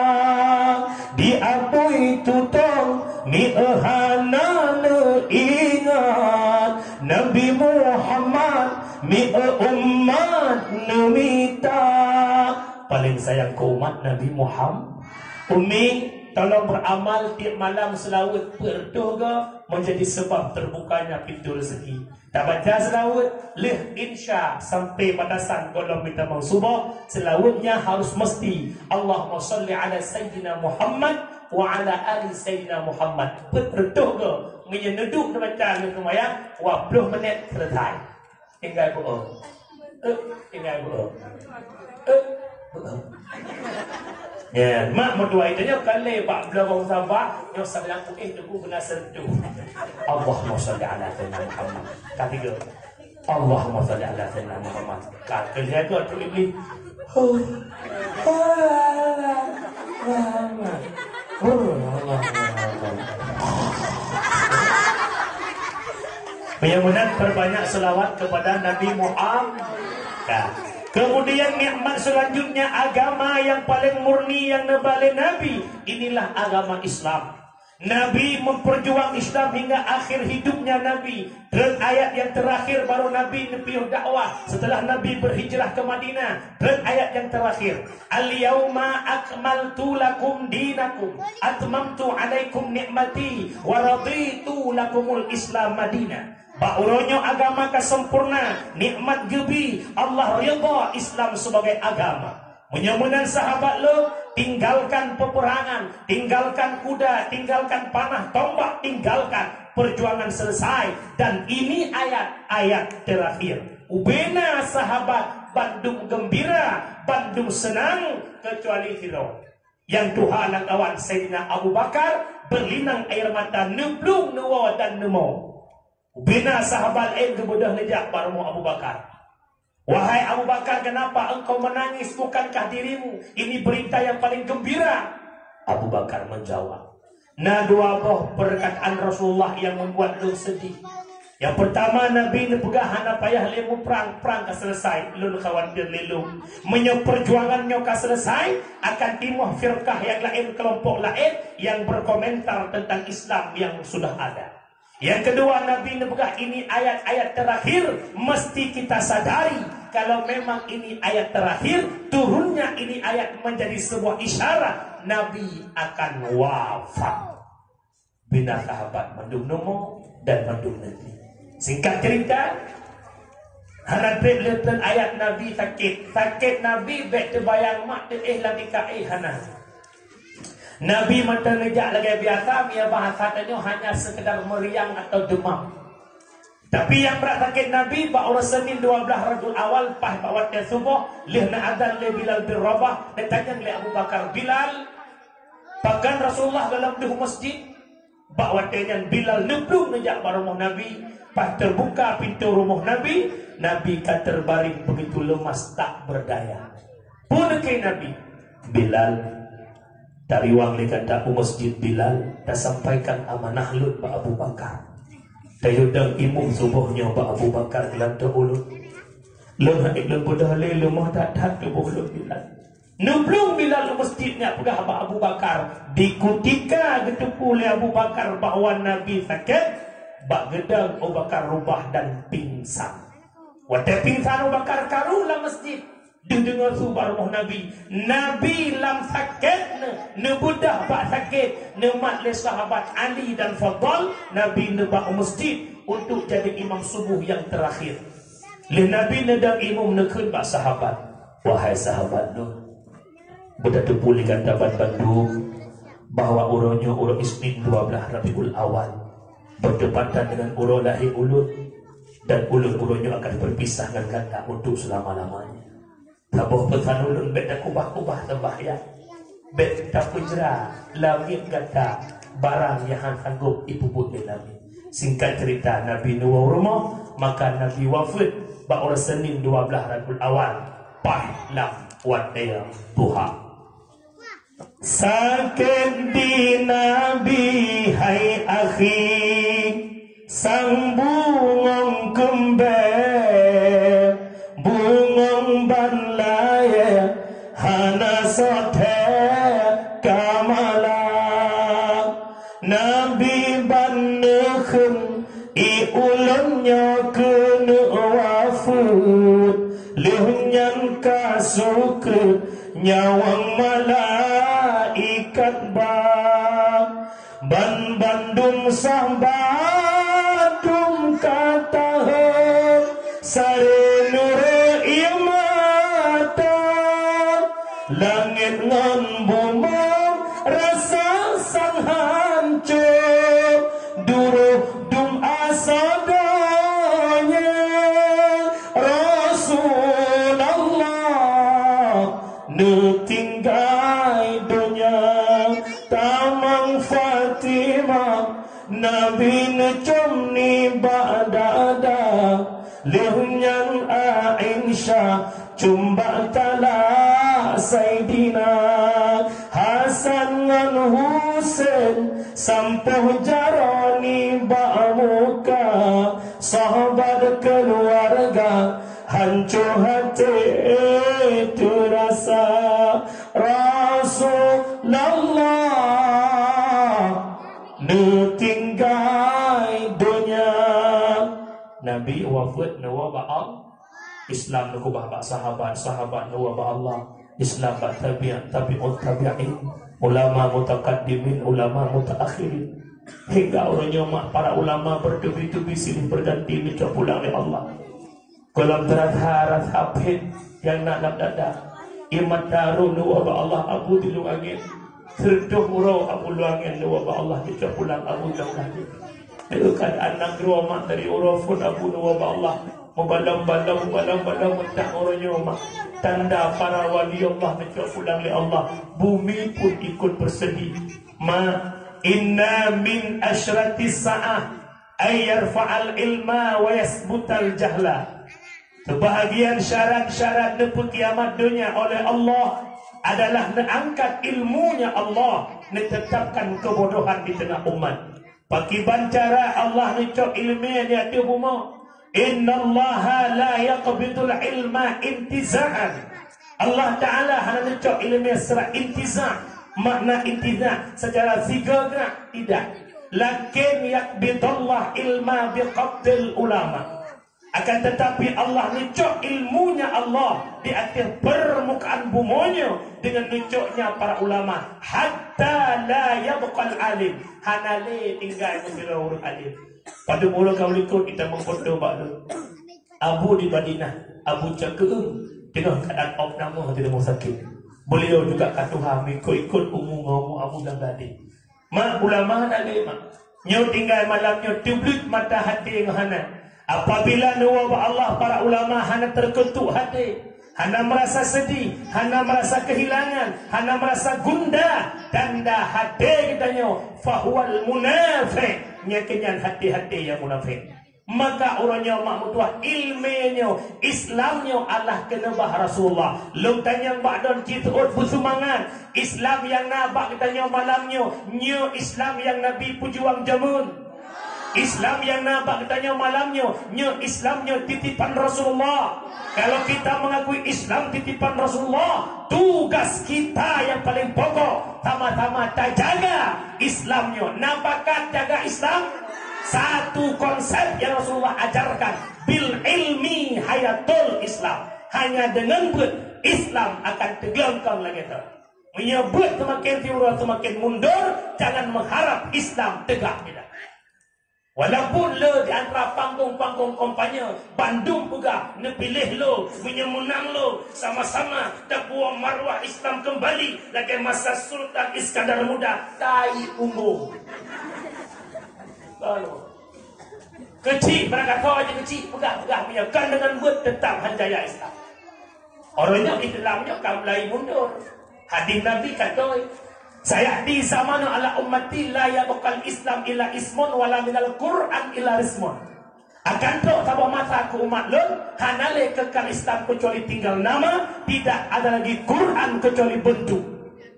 diapui tutong mieu hana neuingat. Nabi Muhammad mieu umat neumita. Paling sayang keu umat Nabi Muhammad. Umi, tolong beramal tiap malam selawat peuet reutôh goe menjadi sebab terbukanya pintu rezeki. Tabaca seulaweuet lheueh insya sampai batasan gohlom meutamong suboh, seulaweuet nyan harus meusti, Allahumma shalli ala Sayyidina Muhammad wa ala ali Sayyidina Muhammad. Peuet reutôh goe, meunyoe neuduek neubaca lheueh seumayang, dua ploh minèt seuleusai. Tinggai beu'oh. Eh, tinggai beu'oh. Eh, beu'oh. Ya, mak meutuwah itu nyoe kali bak beulagong sabar, nyoe sabilang kueh teungku beuna seureutu. Allahumma shalli ala sayyidina Muhammad. Ka tiga. Allahumma shalli ala sayyidina Muhammad. Ka keulihat tu tu iblis. Huh. Muhammad. Huh, Allah, Allah. Meunyoe meunan perbanyak selawat kepada Nabi Muhammad. Ka. Kemudian nikmat selanjutnya agama yang paling murni yang neuba lé Nabi, inilah agama Islam. Nabi memperjuang Islam hingga akhir hidupnya Nabi. Treuk ayat yang terakhir baru Nabi neupiôh dakwah setelah Nabi berhijrah ke Madinah. Treuk ayat yang terakhir, "Al-yauma akmaltu lakum dinakum, atmamtu alaikum ni'mati, wa raditu lakumul Islam madina." Bak uroe nyoe agama ka sempurna, nikmat geubi, Allah ridha Islam sebagai agama. Meunyoe meunan sahabat lôn, tinggalkan peperangan, tinggalkan kuda, tinggalkan panah tombak, tinggalkan, perjuangan selesai. Dan ini ayat, ayat terakhir. Ubena sahabat bandum geumbira, bandum seunang, keucuali sidroe. Nyang tuha lam kawan Saidina Abu Bakar, beulinang air mata, neuplueng neuwoe dan neumo. Ubena sahabat laén geubeudôh neujak bak rumoh Abu Bakar. "Wahai Abu Bakar, kenapa engkau menangis? Bukankah dirimu ini berita yang paling gembira?" Abu Bakar menjawab, "Na dua boh perkataan Rasulullah yang membuat lôn sedih. Yang pertama, Nabi neupeugah hana payah lé muprang, prang ka selesai, lôn khawatir lé lôn. Meunyoe perjuangan nyoe ka selesai, akan timoh firqah yang laén, kelompok laén yang berkomentar tentang Islam yang sudah ada. Yang kedua, Nabi neupeugah ini ayat-ayat terakhir, mesti kita sadari kalau memang ini ayat terakhir, turunnya ini ayat menjadi sebuah isyarat Nabi akan wafat." Bina sahabat mandum neumo dan mandum neuteupeue. Singkat cerita, hana treb leuteun ayat Nabi sakét. Sakét Nabi bék teubayang mak teuéh lam tika éh, hana. Nabi mantong neujak lagée biasa, meunyoe bahasa tanyoe hanya sekedar meriang atau demam. Tapi nyang brat sakét Nabi bak uroe Senin dua blaih Rabiul Awal, paih bak watée suboh, lheueh na azan lé Bilal bin Rabah, neutanyong lé Abu Bakar, "Bilal, pakon Rasulullah gohlom deuh u masjid?" Bak watée nyan Bilal neuplueng neujak bak rumoh Nabi. Paih teubuka pintoe rumoh Nabi, Nabi ka teubaréng beugitu leumas tak beurdaya. Peue neukheun Nabi, "Bilal, tariwang lé gata u masjid, Bilal, tasampaikan amanah lôn bak Abu Bakar. Tayue dong imum suboh nyoe bak Abu Bakar keulantoe ulôn. Lôn hana lôn beudôh lé, leumoh that-that tuboh lôn, Bilal." Neuplueng Bilal u masjid, nyan peugah bak Abu Bakar. Di kutika geuteupeue lé Abu Bakar bahwa Nabi sakét, bak geudong Abu Bakar rubah dan pingsan. Watée pingsan Abu Bakar karu lam masjid, deuh deungoe su bak rumoh Nabi. Nabi lam sakét neu-, neubeudôh bak sakét, neumat lé sahabat Ali dan Fadhal, Nabi neuba u masjid untuk jadi imam suboh nyang teurakhir. Lheueh Nabi neudong imum, neukheun bak sahabat, "Wahai sahabat lôn, beutateupeue lé gata banmandum bahwa uroe nyoe uroe Isnin dua blaih Rabiul Awal, beuteumpatan deungon uroe lahé ulôn, dan ulôn uroe nyoe akan beupisah ngon gata untuk seulama-lamanya. Saboh peusan ulôn, bék takubah-kubah seumbahyang, bék tapeujra lam miet gata barang nyang hana sanggob jipeubuet lé lam miet." Singkat cerita, Nabi neuwoe u rumoh, maka Nabi wafeuet bak uroe Senin dua blaih Rabiul Awal, paih lam watée duha. Sakét di Nabi, hai akhi, sang bungöng keumbée, bungöng ban layée, hana soe thée ka malak. Nabi ban neukheun, "Ié ulôn nyoe keuneuk wafeuet," lheueh nyan ka sukreut nyawöng malaikat ba. Banbandum sahabat dum ka taheuet, saréh nurot ié mata. Langét ngon bumoe rasa sang hanco, duroh dum asoe donya. Rasulullah neutinggai donya, tamong Fatimah Nabi neucöm nibak dada, lheueh nyan Aisyah cöm bak talak Saidina. Hasan ngon Husen sampoh jaroe nibak muka, sahabat keuluwarga hanco até teurasa. Rasulullah neutinggai donya. Nabi wafeuet neuwoe bak Allah. Islam neukeubah bak sahabat, sahabat neuwoe bak Allah. Islam bak tabi'in, tabi'ut tabi'in, ulama mutakaddimin, ulama mutaakhirin. Hingga uroe nyoe mak para ulama beutubi-tubi silih beuganti neucok pulang lé Allah. Gohlom teurasa rasa phét nyang na lam dada. Ié mata roh neuwoe bak Allah, Abu di lueng angén. Seureutôh uroe Abu lueng angén neuwoe bak Allah, neucok pulang Abu lam langét. Deungon keuadaan nanggroe mak dari uroe phon Abu neuwoe bak Allah. Mubalong-balong, mubalong-balong meutak uroe nyoe, mak. Tanda para wali Allah neucok pulang lé Allah. Bumi pun ikut bersedih. Ma, inna min asyratis sa'ah ay yarfa'al ilma wa yasbutal jahla. Sebahagian syarat-syarat neupeukiamat donya oleh Allah adalah neuangkat ilmunya Allah, neutetapkan kebodohan di tengah umat. Pakiban cara Allah neucok ileumèe di ateueh bumoe? Innallaha la yaqbidul ilma intiza'an. Allah Ta'ala hana neucok ileumèe secara intiza'. Makna intiza' secara sigoe grak, tidak. Lakin yaqbidullah ilma biqabdil ulama. Akan tetapi Allah neucok ilmunya Allah di ateueh permukaan bumoe nyoe dengan neucoknya para ulama, hatta la yabqal alim, hana lé tinggai meusidroe ureueng alim. Padub uroe ka likot kita meufoto bak lôn. Abu di Madinah, Abu Cakeueng, teungoh keadaan opname di rumoh sakét. Beliau juga ka tuha meuikot-ikot umu ngon umu Abu Baghdadi. Mak, ulama hana lé, mak. Nyoe tinggai malam nyoe teubleuet mata haté ngon hana. Apabila neuwoe bak Allah, para ulama hana teukeuntok haté, hana meurasa seudih, hana meurasa keuhilangan, hana meurasa gundah, tanda haté geutanyoe fahuwal munafiq, nyan keuh nyan haté-haté nyang munafék. Maka uroe nyoe mak meutuah, ileumèe nyoe, Islam nyoe Allah keuneubah Rasulullah. Lôn tanyong bak droeneuh cit seuôt beuseumangat. Islam nyang na bak geutanyoe malam nyoe, nyoe Islam nyang Nabi peujuang jameun. Islam nyang na bak geutanyoe malam nyoe, nyoe Islam nyoe titipan Rasulullah. Kalau kita mengakui Islam titipan Rasulullah, tugas kita yang paling pokok sama-sama tajaga Islam nyoe. Na bakat jaga Islam? Satu konsep yang Rasulullah ajarkan, "Bil ilmi hayatul Islam." Hanya dengan beuet, Islam akan teuglengkong lagèe nyoe. Meunyoe beuet seumaken siuroe seumaken mundur, jangan meuharap Islam teugak, tidak. Walaupun le di antara panggong-panggong kampanye, bandum peugah, neupiléh lôn, meunyoe meunang lôn, sama-sama tapuwoe maruah Islam keumbali lagèe masa Sultan Iskandar Muda, tai umbông. Lalu, keuchik, barangkasoe jih keuchik, peugah-peugah meunyoe kon deungon beuet, teutap han jaya Islam. Uroe nyoe Islam nyoe ka mulai mundur. Hadis Nabi ka toi, "Sayati zamanu ala ummati la yabqal Islam illa ismun wala minal Qur'an illa rismun." Akan trok saboh masa keu umat lôn, hana lé keukal Islam keucuali tinggal nama, tidak ada lagi Qur'an keucuali beuntuk.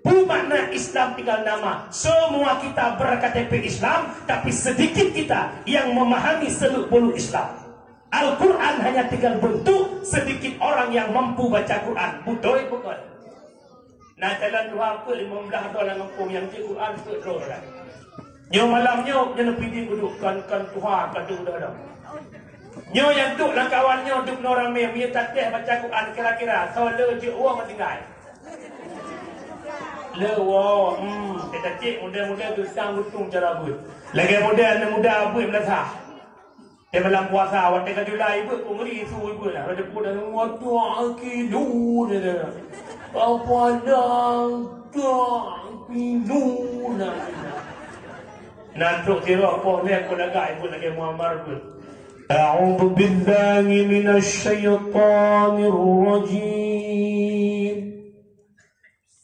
Peue makna Islam tinggal nama? Semua kita berKTP Islam, tapi sedikit kita yang memahami seluk-beluk Islam. Al-Quran hanya tinggal bentuk, sedikit orang yang mampu baca Quran. Beutôi bukan? Na calon tuha peuet limong blaih droe lam gampông nyang jeuet Quran peuet droe lah. Nyoe malam nyoe, nyoe neupiding uduk kon, kon tuha, kon tu dah dah. Nyoe nyang duek lam kawan nyoe duek nyoe ramé, meunyoe tateh baca Quran kira-kira, soe le jeuet woe ngon tinggai. Le woe, hmm, kita cek muda-muda tu sang lutung cara buet. Lagèe muda, aneuk muda buet meulasah. Di malam puasa, watèe ka Julai, ibu pun ngeri su ibu lah. Raja pun dah semua, "Tu'aqilun," dia. "Apa dah tu'aqilun?" Nah, trok sirok poh lé aku lagak ibu lagi Muammar pun. A'udzu billahi minasy syaithanir rajim.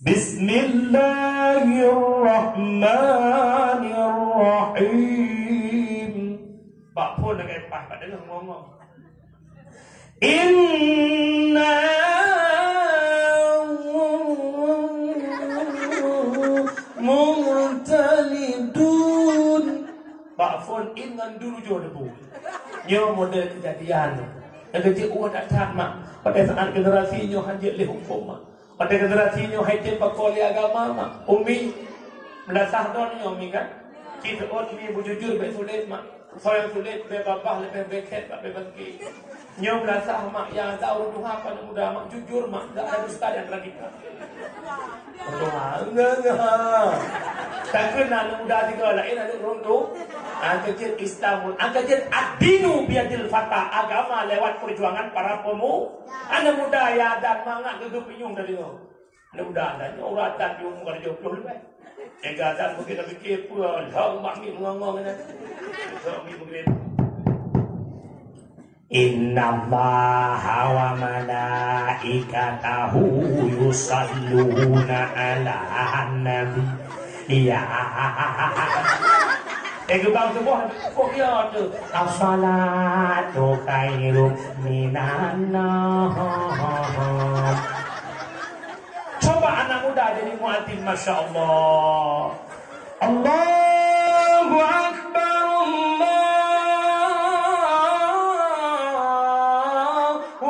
Bismillahirrahmanirrahim. Bak phon lagèe paih bak deungoe ngomong. Inna murtalidun. Bak phon in ngon dun ujoe debu. Nyoe model keujadian. Nyang keujiek ueh that-that, mak. Pada saat generasi nyoe hanjeuet lé huköm, mak. Watèe generasi nyoe hai tem pakoe lé agama, mak. Umi, meulasah droeneuh nyoe, Umi, kan? Ci seuôt, Umi, beujujur bèk sulet, mak. Soe nyang sulet, bèk babah, leubeh bèk khet, bak bèk bangke. Nyoe meulasah, mak, nyang ada ureueng tuha keu aneuk muda, mak, jujur, mak, enggak ada dusta di antara kita. Ureueng tuha, enggak, enggak. Takheun na aneuk muda sigoe laén aneuk ureueng tu. Angka jeuet Islam, angka jeuet ad-dinu biyadil fata, agama lewat perjuangan para pemu-, aneuk muda ya dan mangat geugeup inyueng dari nyoe. Mudah-mudahan nyoe ureueng adat di umur tujuh puluh leubeh. Teuga adat mungkin dah fikir peue, lhong bak mit meungong-ngong nyan. Lhong mit meugrib. Innallaha wa malaikatahu yusalluna 'alan nabi. Ya. Eh, geubang tuboh, kok ya tu? As-salatu khairum minan naum. Coba anak muda jadi muadzin, masya Allah. Allahu Akbar, Allahu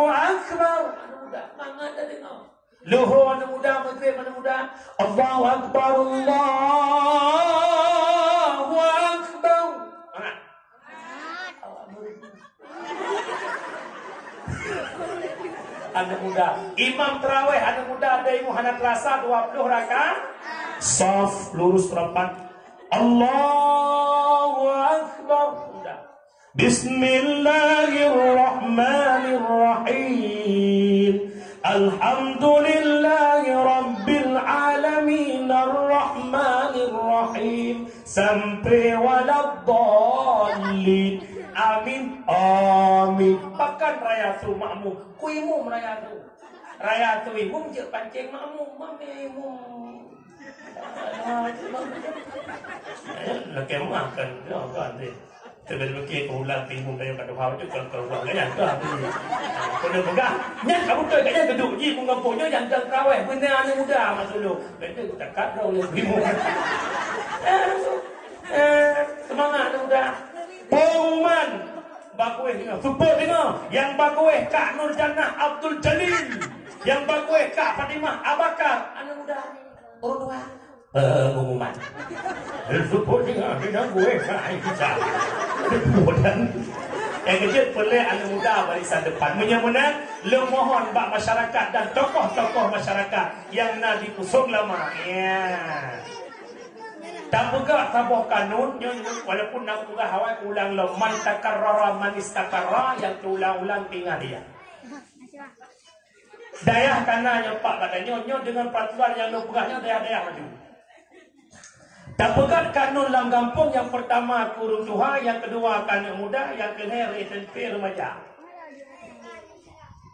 Akbar. Anak muda, mangat dah dengar. Luhur anak muda, maghrib anak muda. Allahu Akbar, Allahu Akbar. Mangat. Anak muda. Imam tarawih anak muda ada ilmu hana terasa dua puluh rakaat. Saf lurus rapat. Allahu Akbar. Muda. Bismillahirrahmanirrahim. Alhamdulillahi rabbil alamin, arrahmanirrahim, sampai waladdallin. Amin, amin. Pakan raya tu makmum, ku imum raya tu. Raya tu imum jeuet pancing makmum, mami imum. Lakée makan, ya kan deh. Teubiet-biet keu ulang timbul dayong ka tuha tu kon kon ulang nyan tu. Kon peugah, nyan ka beutôi ka nyan geuduek ji penggampông nyoe nyang dang traweh beuna aneuk muda masuk lôn. Beutôi takat dong nyang bingung. Eh, eh, semangat aneuk muda. Pengumuman bakueh deungoe, seupôt deungoe, nyang bakueh Kak Nurjannah Abdul Jalil, nyang bakueh Kak Fatimah Abakar, aneuk muda. Ureueng tuha. Pengumuman. Seupôt deungoe, deungoe gue, hai, bisa. Kemudian, eh, kejut peureulée aneuk muda barisan depan. Meunyoe meunan, lôn mohon bak masyarakat dan tokoh-tokoh masyarakat nyang na di Pusong Lama. Ya. Tapeugah saboh kanun, nyoe, nyoe, walaupun na peugah awai, ulang lom. Man takarrara, man istakarra, nyang teuulang-ulang, tinggal dia. Dayah kana nyoe pat bak tanyoe, nyoe deungon peraturan nyang lôn peugah nyoe dayah-dayah maju. Tapeugah kanun lam gampông, nyang peurtama keu ureueng tuha, nyang keudua keu aneuk muda, nyang keulhèe S M P remaja.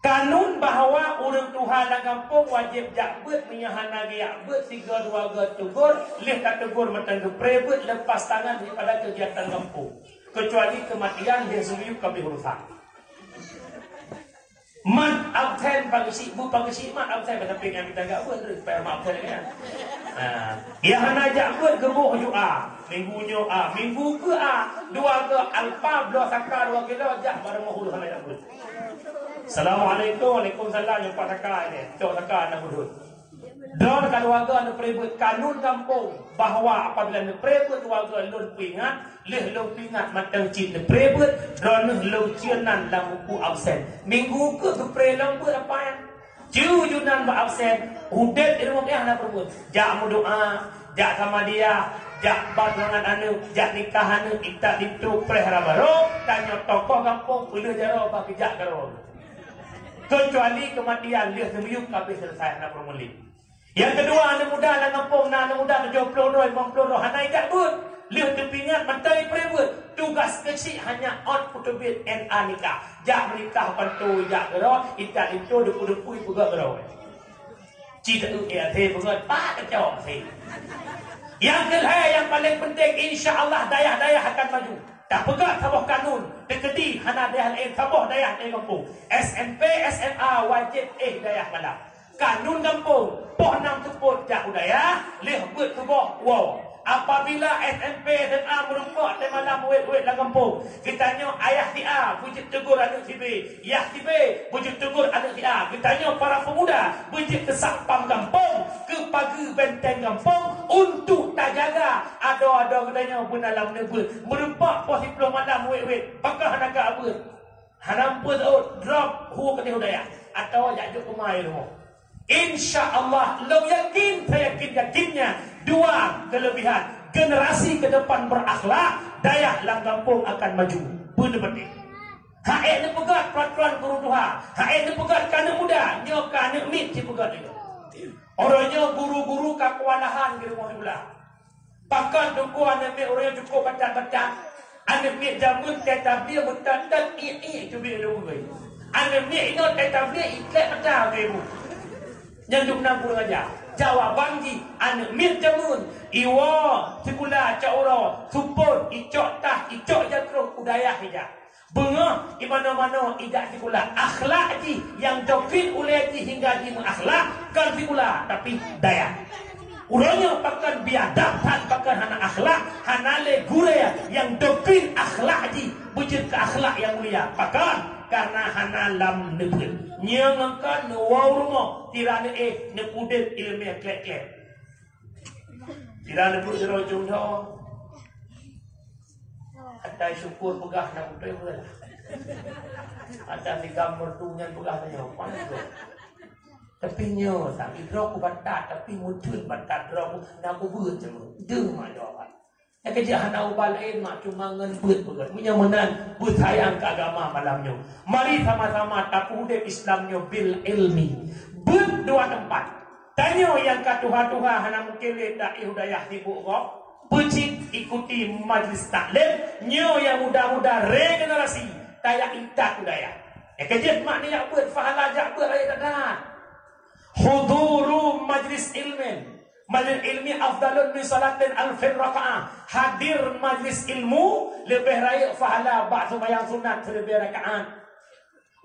Kanun bahwa ureueng tuha lam gampông wajéb jak beuet, meunyoe hana geujak beuet, sigoe dua goe teugor, lheueh ka teugor mantong geupreh beuet, lepas tangan daripada kegiatan gampông. Kecuali kematian, lheueh seumiyueb ka abéh urusan. Mat absen pageusi, bu pageusi mat absen, tapi nyang kita gak buat terus, supaya mat absen kan. Nah, ya hana jak buat geuboh ju a, minggu nyoe a, minggu ke a, dua ke alpa, bloe saka dua kilo, jak baru mau hulu sampai dah buat. Assalamualaikum, waalaikumsalam, nyang pat saka ini, cok saka anak budut. Droe keuluwarga neupreh beuet kanun gampông bahwa apabila neupreh beuet keuluwarga lôn peuingat, lheueh lôn peuingat mantong cit neupreh beuet, droeneuh lôn cieun nan lam buku absen. Minggu keu geupreh lom beuet apa nyan? Cue ju nan bak absen, udeb di rumoh nyan hana peureubeuet. Jak meudoa, jak samadiyah, jak ba tunangan aneuk, jak nikah aneuk, intat linto preh raba roh, tanyoe tokoh gampông peuleueh jaroe bak geujak keudroe. Kecuali kematian lheueh seumiyueb ka abéh selesai hana peureulèe. Nyang keudua, aneuk muda lam gampông na aneuk muda tujoh ploh droe, limong ploh droe hana ijak beuet. Lheueh teupeuingat mantong ipreh beuet. Tugaih keuchik hanya ôt peuteubiet N A nikah. Jak meunikah pantoe ijak keudroe, intat linto depu-depu ipeugah keudroe. Ci taeu eh, até beungon pat kacok até. Nyang keulhèe nyang paleng penting, insya Allah dayah-dayah akan maju. Tapeugah saboh kanun, teukeudi hana dayah laén, saboh dayah di gampông. S M P, S M A wajéb éh dayah malam. Kanun gampông, poh nam seupôt jak u dayah, lheueh beuet suboh woe. Apabila S M P, S M A meureumpok teuh malam wét-wét lam gampông, geutanyoe ayah si A beujeuet teugor aneuk si B, yah si B beujeuet teugor aneuk si A. Geutanyoe para peumuda beujeuet keu satpam gampông, keu pageue benteng gampông, untuk tajaga adoe-adoe geutanyoe beuna lam neubeuet. Meureumpok poh siplôh malam wét-wét, pakon hana ka beuet. Hana peue saôt, drop hu keudeh u dayah, atawa jak jok keumai rumoh. Insya Allah, lôn yakin, saya yakin-yakinnya, dua kelebihan, generasi ke depan berakhlak, dayah lam gampông akan maju. Beuna-beuna. Hak ék neupeugah peraturan guru tuha, hak ék neupeugah keu aneuk muda, nyoe keu aneuk miet sipeugah nyoe. Uroe nyoe guru-guru ka keuwalahan di rumoh siblah. Pakon teungku aneuk miet uroe nyoe cukôp batat-batat. Aneuk miet jameun teutabligh meutat-tat iek-iek teubiet lé ureueng. Aneuk miet inoe teutabligh iklek mata keu ibu. Nyan dum na kurang aja. Jawaban jih, aneuk miet jameun, iwoe sikula cok uroe, supot, icok tah, icok jatroh u dayah ija. Beungoh i manoe-manoe ijak sikula, akhlak jih nyang doktrin ulée jih hingga jimeuakhlak kon sikula, tapi dayah. Uroe nyoe pakon biadab that, pakon hana akhlak, hana lé gurée nyang doktrin akhlak jih beujeuet keu akhlak nyang mulia. Pakon? Karena hana lam neubeuet. Nyang angkat neuwoe u rumoh, tira neuéh, neupeudeuh ileumèe klek-klek. Tira neupeudeuh ujong nyoe. Atai syukur peugah na beutôi peugah. Atai sigam mertu nyan peugah tanyoe, pan beutôi. Tapi nyoe sang idroe ku batat, tapi muncul batat droe ku na kubeuet cuma. Deuh mak jawaban. Nyang keujeuet hana ubat laén mak cuma ngon beuet peugah. Meunyoe meunan beusayang keu agama malam nyoe. Mari sama-sama tapeudeb Islam nyoe bil ilmi. Beuet dua teumpat. Tanyoe nyang ka tuha-tuha hana mungken lé taéh u dayah sibuk gob, peucit ikuti majlis taklim, nyoe nyang muda-muda regenerasi tajak intat u dayah. Eh, keujeuet mak neujak beuet, pahala jak beuet rayeuk that-that. Huduru majlis ilmin, majlis ilmi afdalun min salatin alfin rakaah. Hadir majlis ilmu leubeh rayeuk pahala bak seumayang sunat siribèe rakaat.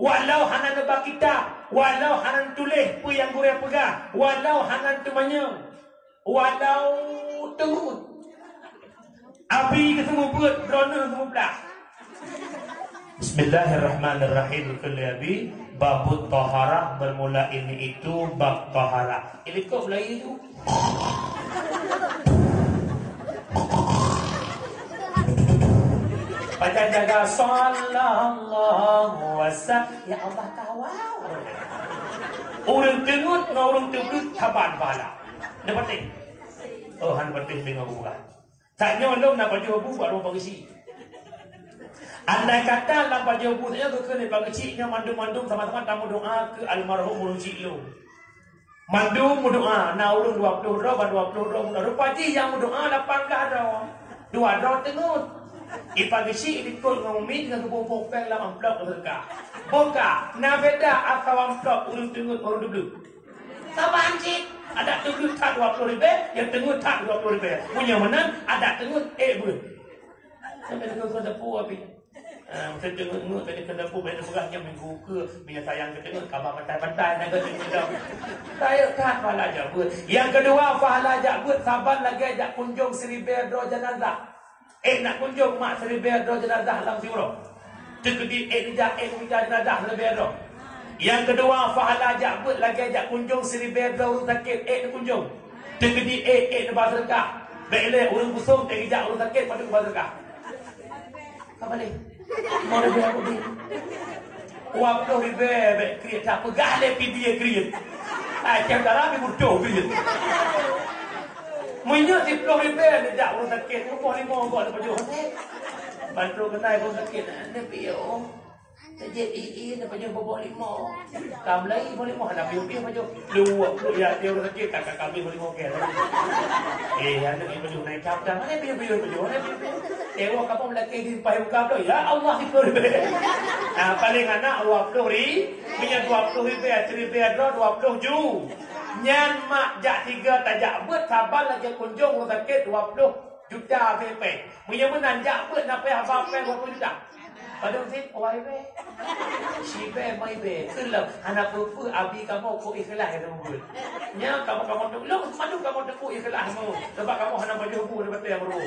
Walau hana neuba kitab, walau hana neutuléh peue nyang gurèe peugah, walau hana neuteumanyong, walau teungeut. Abi geuseumeubeuet, droeneuh geuseumeublah. Bismillahirrahmanirrahim. Keu lé Abi, babut taharah bermula ini itu bab taharah. Ilikot mulai itu. Pajan jaga sallallahu wasallam. Ya Allah, kawal. Ureueng teungeut ngon ureueng teubeuet saban pahala. Neupatéh. Oh, han patéh deungon bukan. Tanyoe lom na pajoh bu bak rumoh Pak Geuchik. Andai kata lam pajoh bu tanyoe geukheun lé Pak Geuchik nyoe mandum-mandum sama-sama tameudoa keu almarhum ureueng chik lôn. Mandum meudoa, na ureueng dua ploh droe, ban dua ploh droe meudoa. Rupa jih nyang meudoa lapan blah droe. Dua droe teungeut. Di Pak Geuchik likot ngon Umi ngon geuboh-boh péng lam amplop seudeukah. Boh ka, na beda atawa amplop ureueng teungeut ngon ureueng teubleuet. Saban cit, adak teubleuet that dua ploh ribèe, nyang teungeut that dua ploh ribèe. Meunyoe meunan, adak teungeut, ék beuet. Sampai teungeut keu teupeu, Abi. Ah, meuteungeut-ngeut tadi keu teupeu, bèk teupeugah nyan minggu keu, meunyoe sayang keu teungeut, kaba pantai-pantai, na keu teungeut dong. Rayeuk that pahala jak beuet. Nyang keudua, pahala jak beuet, saban lagèe jak kunjong siribèe droe jeunazah. Ék na kunjong mak siribèe droe jeunazah lam siuroe. Teukeudi ék neujak, ék neumita jeunazah siribèe droe. Nyang keudua, pahala jak beuet lagèe jak kunjong siribèe droe ureueng sakét, ék neukunjong. Teukeudi ék, ék neuba seudeukah. Bèk lé ureueng busong, ék neujak ureueng sakét, padub neuba seudeukah. Ka paléh. Lima ribèe aku bri. Dua ploh ribèe bèk kriet, tak peugah lé pidie kriet. Ai, tiep dara pi butoh kriet. Meunyoe siploh ribèe neujak ureueng sakét, muboh limong gob neupajoh. Bantu keunan ureueng sakét, neupiôh. Tajép ie-ie neupajoh bobok limong. Ka mulai bobok limong, hana piôh-piôh pajoh. Dua ploh ya, dia ureueng sakét, ka, ka, ka bri bobok limong kèe. Eh, aneuk nyan pajoh naik cap dah. Mana piôh-piôh pajoh, mana piôh-piôh? Eh, wah, kapong lakèe di paih muka tu. Ya Allah, siploh ribèe. Ah, paléng hana dua ploh ri-, meunyoe dua ploh ribèe, siribèe droe dua ploh ju. Nyan mak jak tiga tajak beuet saban lagèe kunjong ureueng sakét dua ploh juta pèng-pèng. Meunyoe meunan jak beuet na payah ba pèng dua ploh juta. Padum sit, wai bèe. Sibèe mai bèe. Keulam hana peue-peue abi kamoe keu ikhlas nyang beuet. Nyan kamoe, kamoe tu, lôn mandum kamoe teupeu ikhlas kamoe. Sebab kamoe hana pajoh bu di batèe baru.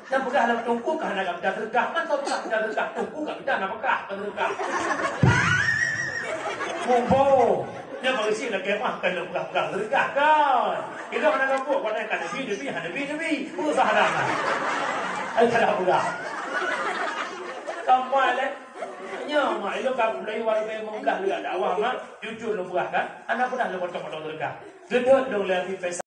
Nyang peugah lam teungku ka hana gata seudeukah, man soe peugah gata seudeukah, teungku gata na peugah, gata seudeukah. Mumbo, nyan bak isi lagèe mah kan peugah-peugah seudeukah kan. Kita hana nampak, pada kan nabi, nabi, hana nabi, nabi. Peugah dah. Ai salah peugah. Sampai leh. Nyoe mak, ilôn ka mulai walau memang belah leuak dakwah mak, jujur lôn peugah kan. Hana peugah lôn potong-potong seudeukah. Geudot lôn lé Abi Faisal.